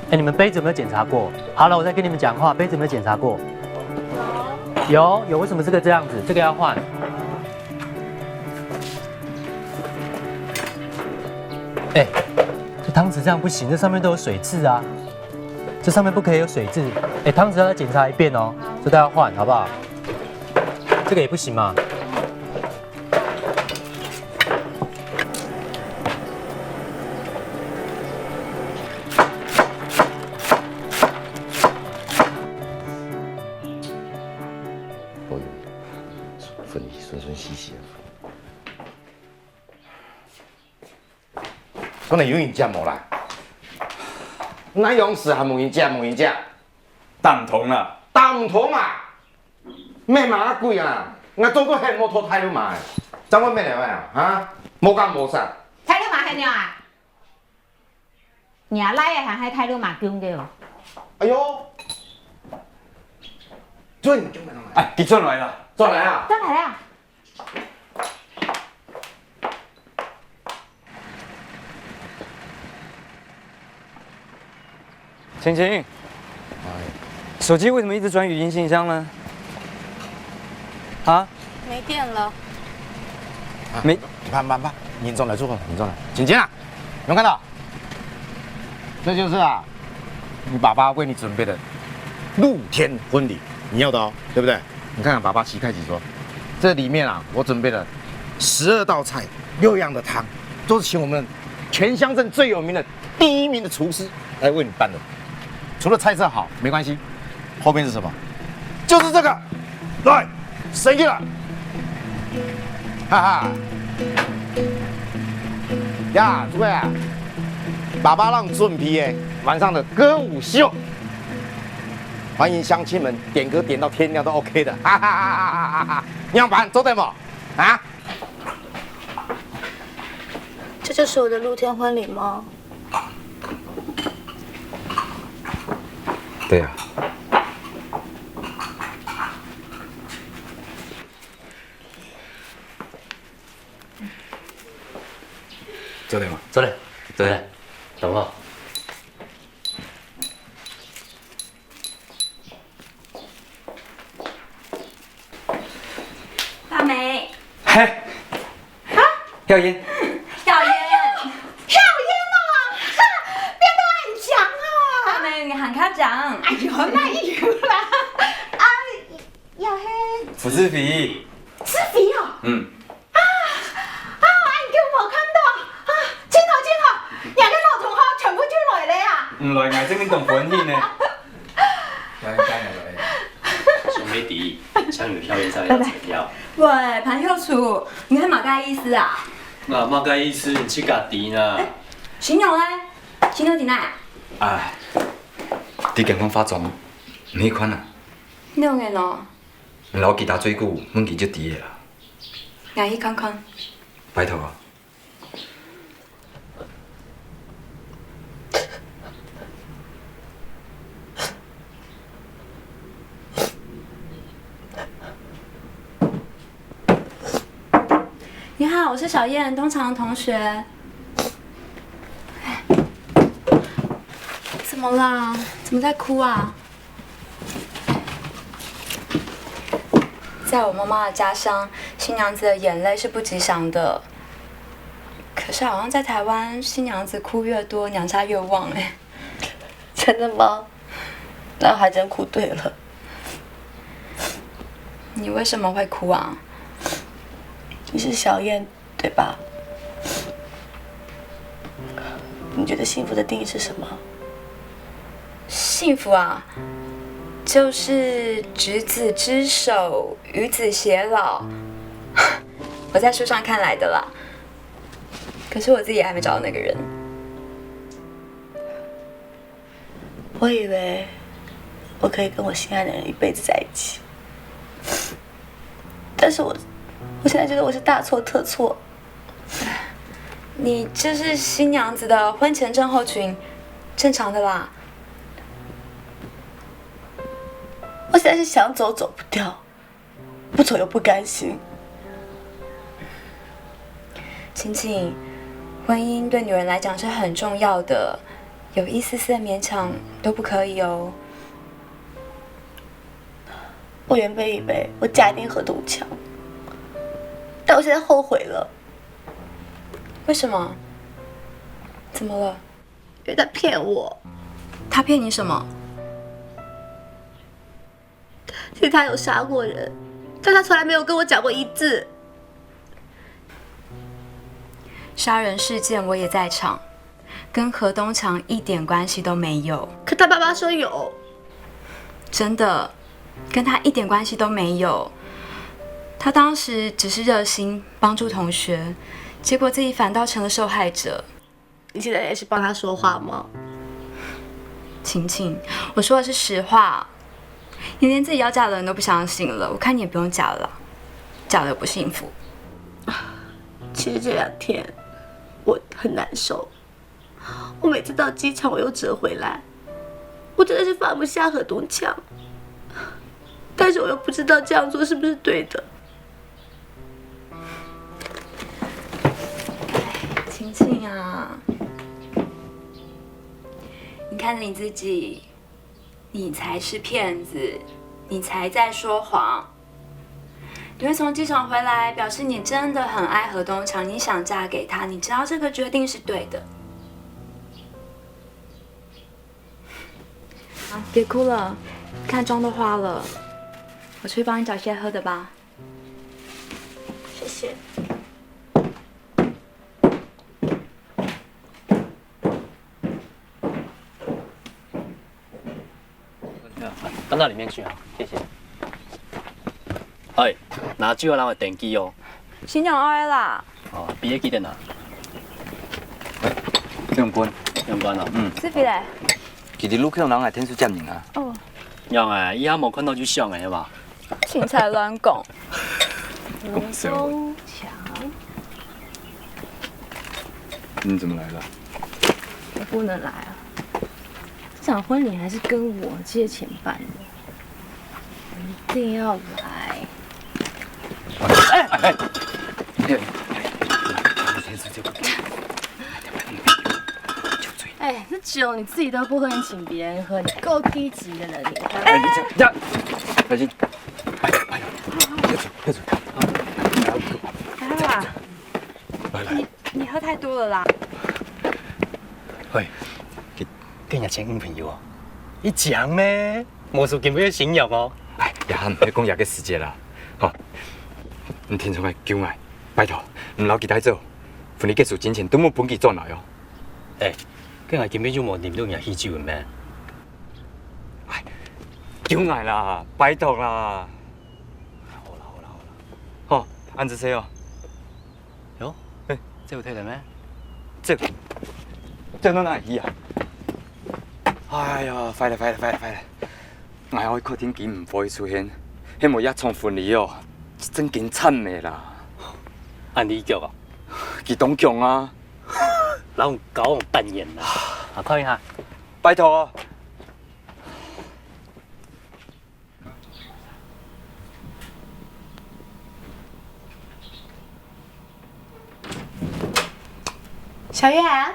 哎，你们杯子有没有检查过？好了，我在跟你们讲话，杯子有没有检查过？有，有，为什么这个这样子？这个要换。哎，这汤匙这样不行，这上面都有水渍啊。 这上面不可以有水渍。哎，汤匙要再检查一遍哦，这都要换，好不好？这个也不行嘛。哦哟，粉，粉粉洗洗啊。 昨日有人食無啦？哪樣事還無人食，無人食？打毋通啦。打毋通啊？咩馬仔鬼啊！𠊎做到現無討大陸馬个，正會咩了啊？哈？無講無煞。大陸馬係仰啊？若倈仔還係大陸馬降个哦。哎喲！轉，轉來。哎，佢轉來啦。轉來啊？轉來啊？ 晴晴，哎。手机为什么一直转语音信箱呢？啊？没电了。没，慢慢慢，严重了，严重了，紧张了，有没有看到？这就是啊，你爸爸为你准备的露天婚礼，你要的哦，对不对？你看看爸爸席开几桌，这里面啊，我准备了十二道菜，六样的汤，都是请我们全乡镇最有名的第一名的厨师来为你办的。除了菜色好没关系，后面是什么？就是这个，来，升级了，哈哈。呀，诸位啊，爸爸让准备的晚上的歌舞秀，欢迎乡亲们点歌点到天亮都 OK 的，哈哈哈哈哈哈！样板做得吗？啊？这就是我的露天婚礼吗？对啊。做得吗？做得，做得，等我。大梅。嘿。 啊？耀嫣。耀嫣。耀嫣啊，哈，变到恁强哦。大梅，你喊他讲。哎呦，哪有啦？啊，也嘿。傅志飞。志飞哦。嗯。啊，啊，恁久無看到啊，真好真好，你个老同學全部就來了啊。嗯，來，𠊎正經當歡喜呢。 來，來，來，來。兄弟，請你票一張要彩票。喂，潘秀珠，你係麼个意思啊？啊，麼个意思？你自家知啦。新娘呢？新娘在哪？哎，在間房化妝，你去看啊。兩个喏。你摎其他最久，問佢就知了啦。𠊎去看看。拜託啊。 你好，我是小燕，東廠的同學。怎么啦？怎么在哭啊？在我妈妈的家乡，新娘子的眼泪是不吉祥的。可是好像在台湾，新娘子哭越多，娘家越旺哎。真的吗？那我还真哭对了。你为什么会哭啊？你是小燕，对吧？你觉得幸福的定义是什么？幸福啊，就是执子之手，与子偕老。我在书上看来的啦，可是我自己还没找到那个人。 我以为我可以跟我心爱的人一辈子在一起，但是我，我现在觉得我是大错特错。你这是新娘子的婚前症候群，正常的啦。我现在是想走走不掉， 不走又不甘心。晴晴，婚姻对女人来讲是很重要的，有一丝丝的勉强都不可以哦。我原本以为我嫁一定和东强，但我现在后悔了。为什么？怎么了？因为他骗我。他骗你什么？ 其实他有杀过人，但他从来没有跟我讲过一字。杀人事件我也在场，跟何东强一点关系都没有。可他爸爸说有。真的，跟他一点关系都没有。他当时只是热心帮助同学，结果自己反倒成了受害者。 你现在也是帮他说话吗？晴晴，我说的是实话。你连自己要嫁的人都不相信了，我看你也不用嫁了啦，嫁了又不幸福。其实这两天我很难受，我每次到机场我又折回来，我真的是放不下何东强，但是我又不知道这样做是不是对的。 晴晴啊，你看你自己，你才是骗子，你才在说谎。你会从机场回来，表示你真的很爱何东强，你想嫁给他，你知道这个决定是对的。啊，别哭了，看妆都花了，我去帮你找些喝的吧。谢谢。到那里面去啊，谢谢。哎，拿酒啊，人个登记哦。新娘哀啦。哦，毕业记得拿。用官，用官哦，嗯。是非嘞？其实你看人还天数接人啊。哦。样哎，以后无看到就想哎嘛。 青菜乱讲。讲笑话。东强，你怎么来了？我不能来啊！这场婚礼还是跟我借钱办的，我一定要来。哎哎哎！哎，这酒你自己都不喝，你请别人喝，你够低级的了，你。哎，你这样，小心。 哎，哎呀，别走，别走。还好啦，来来，你你喝太多了啦。喂，给给人家请女朋友哦，你讲咩？魔术根本有新娘哦。哎，也毋係講這个時節啦，吼，你聽從𠊎求𠊎，拜託，毋摎佢帶走，婚禮結束進前都莫分佢轉來哦。哎，該𠊎根本就無啉到人家喜酒个咩？哎，求𠊎啦，拜託啦。 好啦好啦好啦。好，恁仔細哦。喲，哎，這有忒了咩？這，這到哪去啊？哎呀，壞了壞了壞了壞了！𠊎愛確定佢毋會出現，係無這場婚禮哦，正經慘了啦。恁你強啊？佢當強啊！摎𠊎交往半年啦，啊，看一下。拜託哦。 小月啊，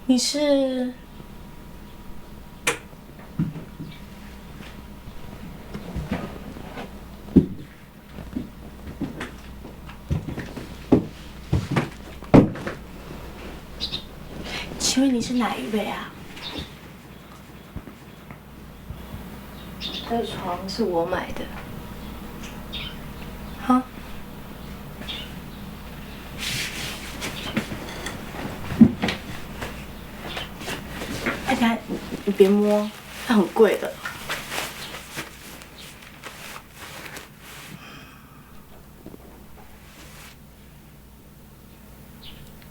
你是？请问你是哪一位啊？ 这个床是我买的。哈？哎，等下，你你别摸，它很贵的。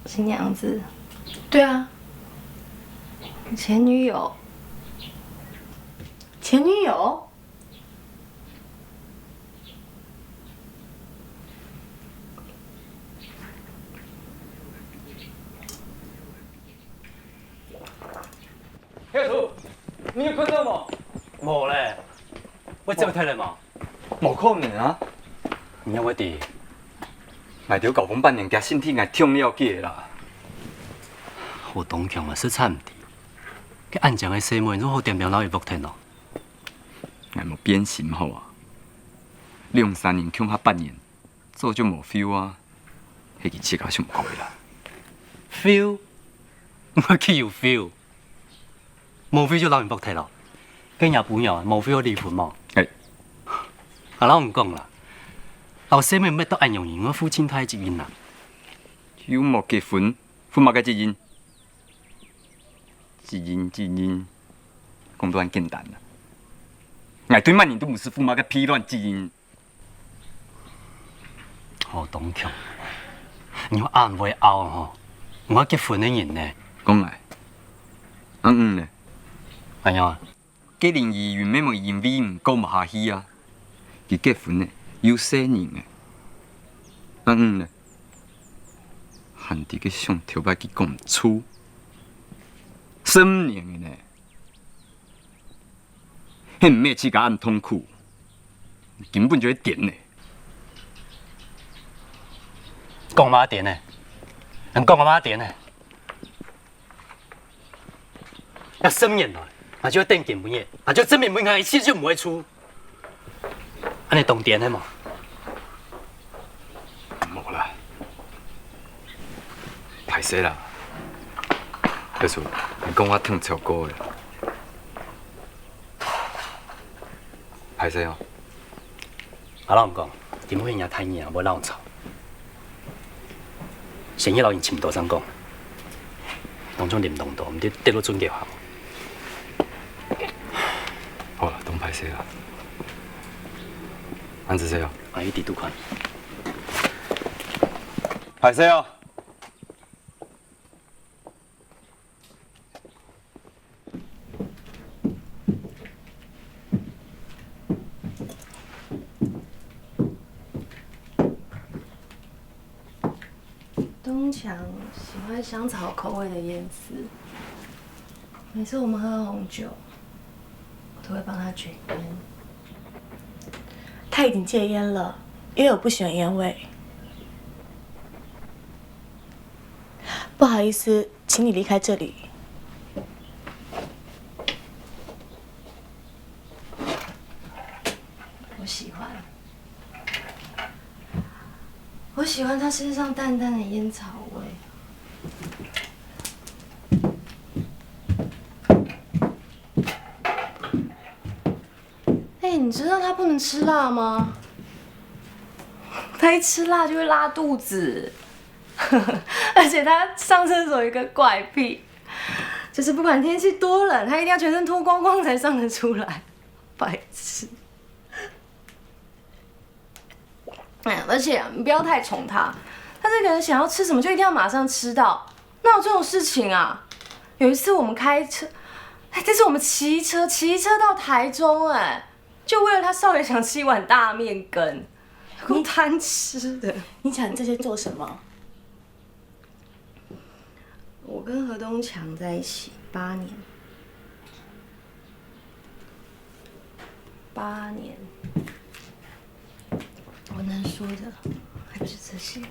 新娘子。对啊，前女友。前女友？黑土，你有看到無？無咧，會走忒了無？ 無可能啊！你仰會知？𠊎兜交往半年，厥身體𠊎當了解啦。何東強啊，實在毋知。該恁靚个細妹，如何恬恬摎佢㧒忒哦？𠊎無變心好啊！兩三年共下半年，早就無feel啊！係佢自家想開啦。Feel？𠊎去有feel？ 無feel就摎人㧒忒咯。該若餔娘無feel離婚無？欸。𠊎摎你講啦，摎細妹搣到恁樣形，𠊎負盡大个責任啦。又無結婚，負麼个責任？責任責任，講到恁簡單啦。𠊎對麼人都毋使負麼个屁卵責任。 何東強，你恁會拗吼，𠊎結婚个人呢？講來，阿五呢？恁樣啊？該林依雲乜無因為毋過無下去啊？佢結婚呢，有細人呢。阿五呢？還在該想頭擺佢講毋出，十五年个呢。 係毋係自家恁痛苦？根本就係癲呢！講麼癲呢？人講麼癲呢？這十年來， ，𠊎就愛等今晡日，𠊎就愛證明分𠊎一切就毋會輸。恁樣當癲係無？無啦，歹勢啦，秘書，你講我忒超過了，歹勢哦。 阿郎講，今晡日若大人啊，無摎你吵。先去摎𪜶尋多聲講，當中林東東，毋知跌落準佢好。好了，當歹勢啦。恁仔細哦。阿姨，底肚看。歹勢哦。 东强喜欢香草口味的烟丝，每次我们喝红酒，我都会帮他卷烟。他已经戒烟了，因为我不喜欢烟味。不好意思，请你离开这里。我喜欢。 我喜欢他身上淡淡的烟草味。哎，你知道他不能吃辣吗？他一吃辣就会拉肚子，而且他上厕所有一个怪癖，就是不管天气多冷，他一定要全身脱光光才上得出来，白痴。 哎，而且啊，你不要太宠他，他这个人想要吃什么就一定要马上吃到，哪有这种事情啊？有一次我们开车，哎，这次我们骑车，骑车到台中，哎，就为了他少爷想吃一碗大面羹，够贪吃的。你讲这些做什么？ 我跟何东强在一起八年，八年，我能说的还不是这些。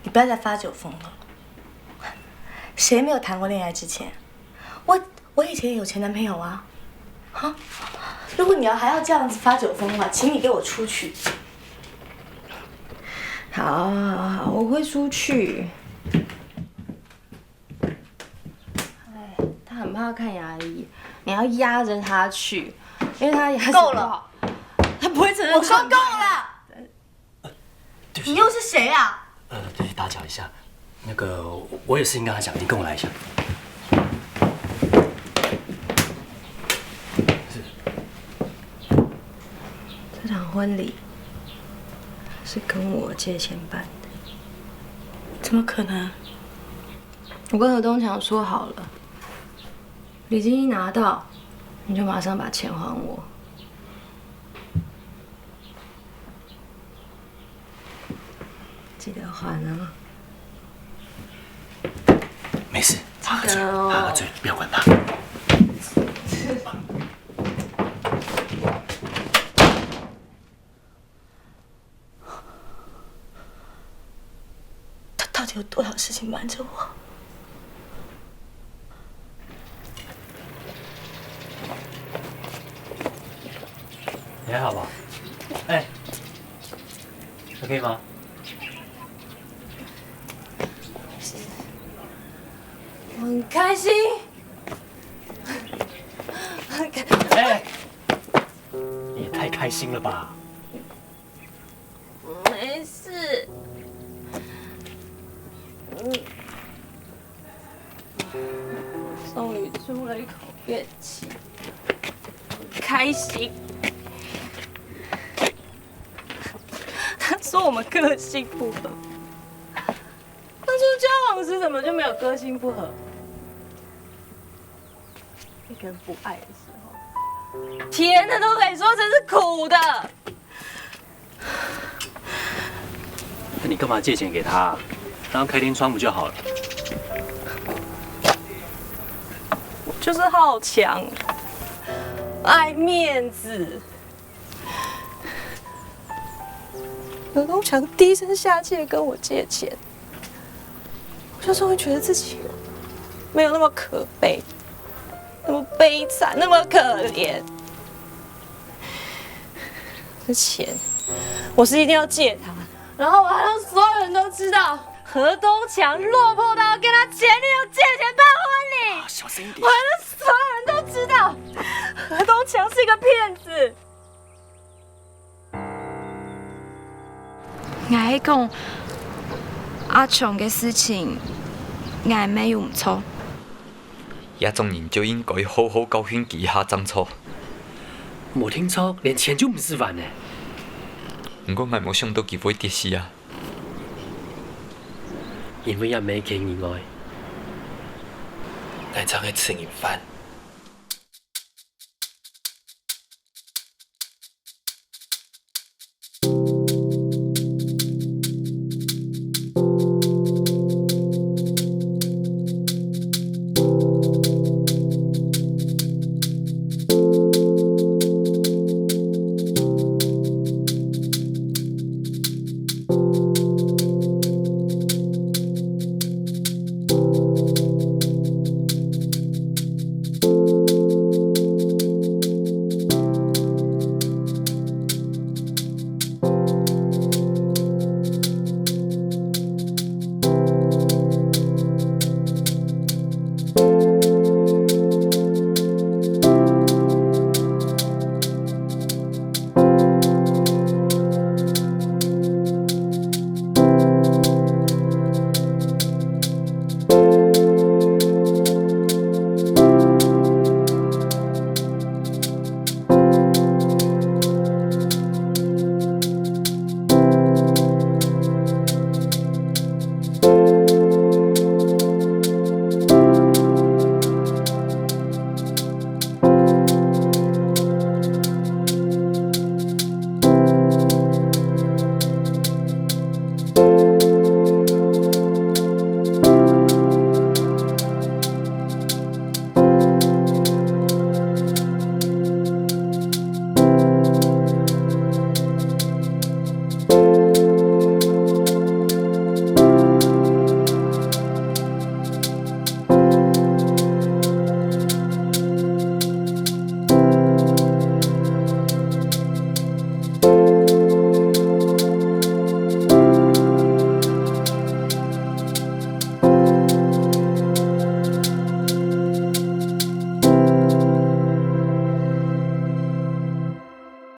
你不要再发酒疯了。谁没有谈过恋爱之前？我我以前也有前男朋友啊。哈，如果你要还要这样子发酒疯的话，请你给我出去。好，好，好，我会出去。哎，他很怕看牙医，你要压着他去，因为他牙齿够了，不好，他不会承认。我说够了。 你又是谁啊？呃，对不起，打搅一下，那个我有事情跟他讲，你跟我来一下。是。这场婚礼是跟我借钱办的。怎么可能？我跟何东强说好了，礼金一拿到，你就马上把钱还我。 记得还啊。没事，喝个醉，记得哦。喝个醉，不要管他。他到底有多少事情瞒着我？ 你还好吧？哎，还可以吗？我很开心。很开哎，你也太开心了吧！没事。嗯，终于出了一口怨气，很开心。他说我们个性不合，当初交往时怎么就没有个性不合？一个人不爱的时候，甜的都可以说成是苦的。那你干嘛借钱给他？让他开天窗不就好了？我就是好强，爱面子。何东强低声下气地跟我借钱，我就终于觉得自己没有那么可悲，那么悲惨，那么可怜。这钱，我是一定要借他，然后我要让所有人都知道，何东强落魄到要跟他前女友借钱办婚礼。小声一点我。要让所有人都知道，何东强是一个骗子。 𠊎係講，阿強个事情，𠊎乜有毋著。這種人就應該好好教訓佢一下正著。無聽錯，連錢就毋使還呢。毋過𠊎無想到佢會跌死啊！因為也無錢以外，𠊎正係食人飯。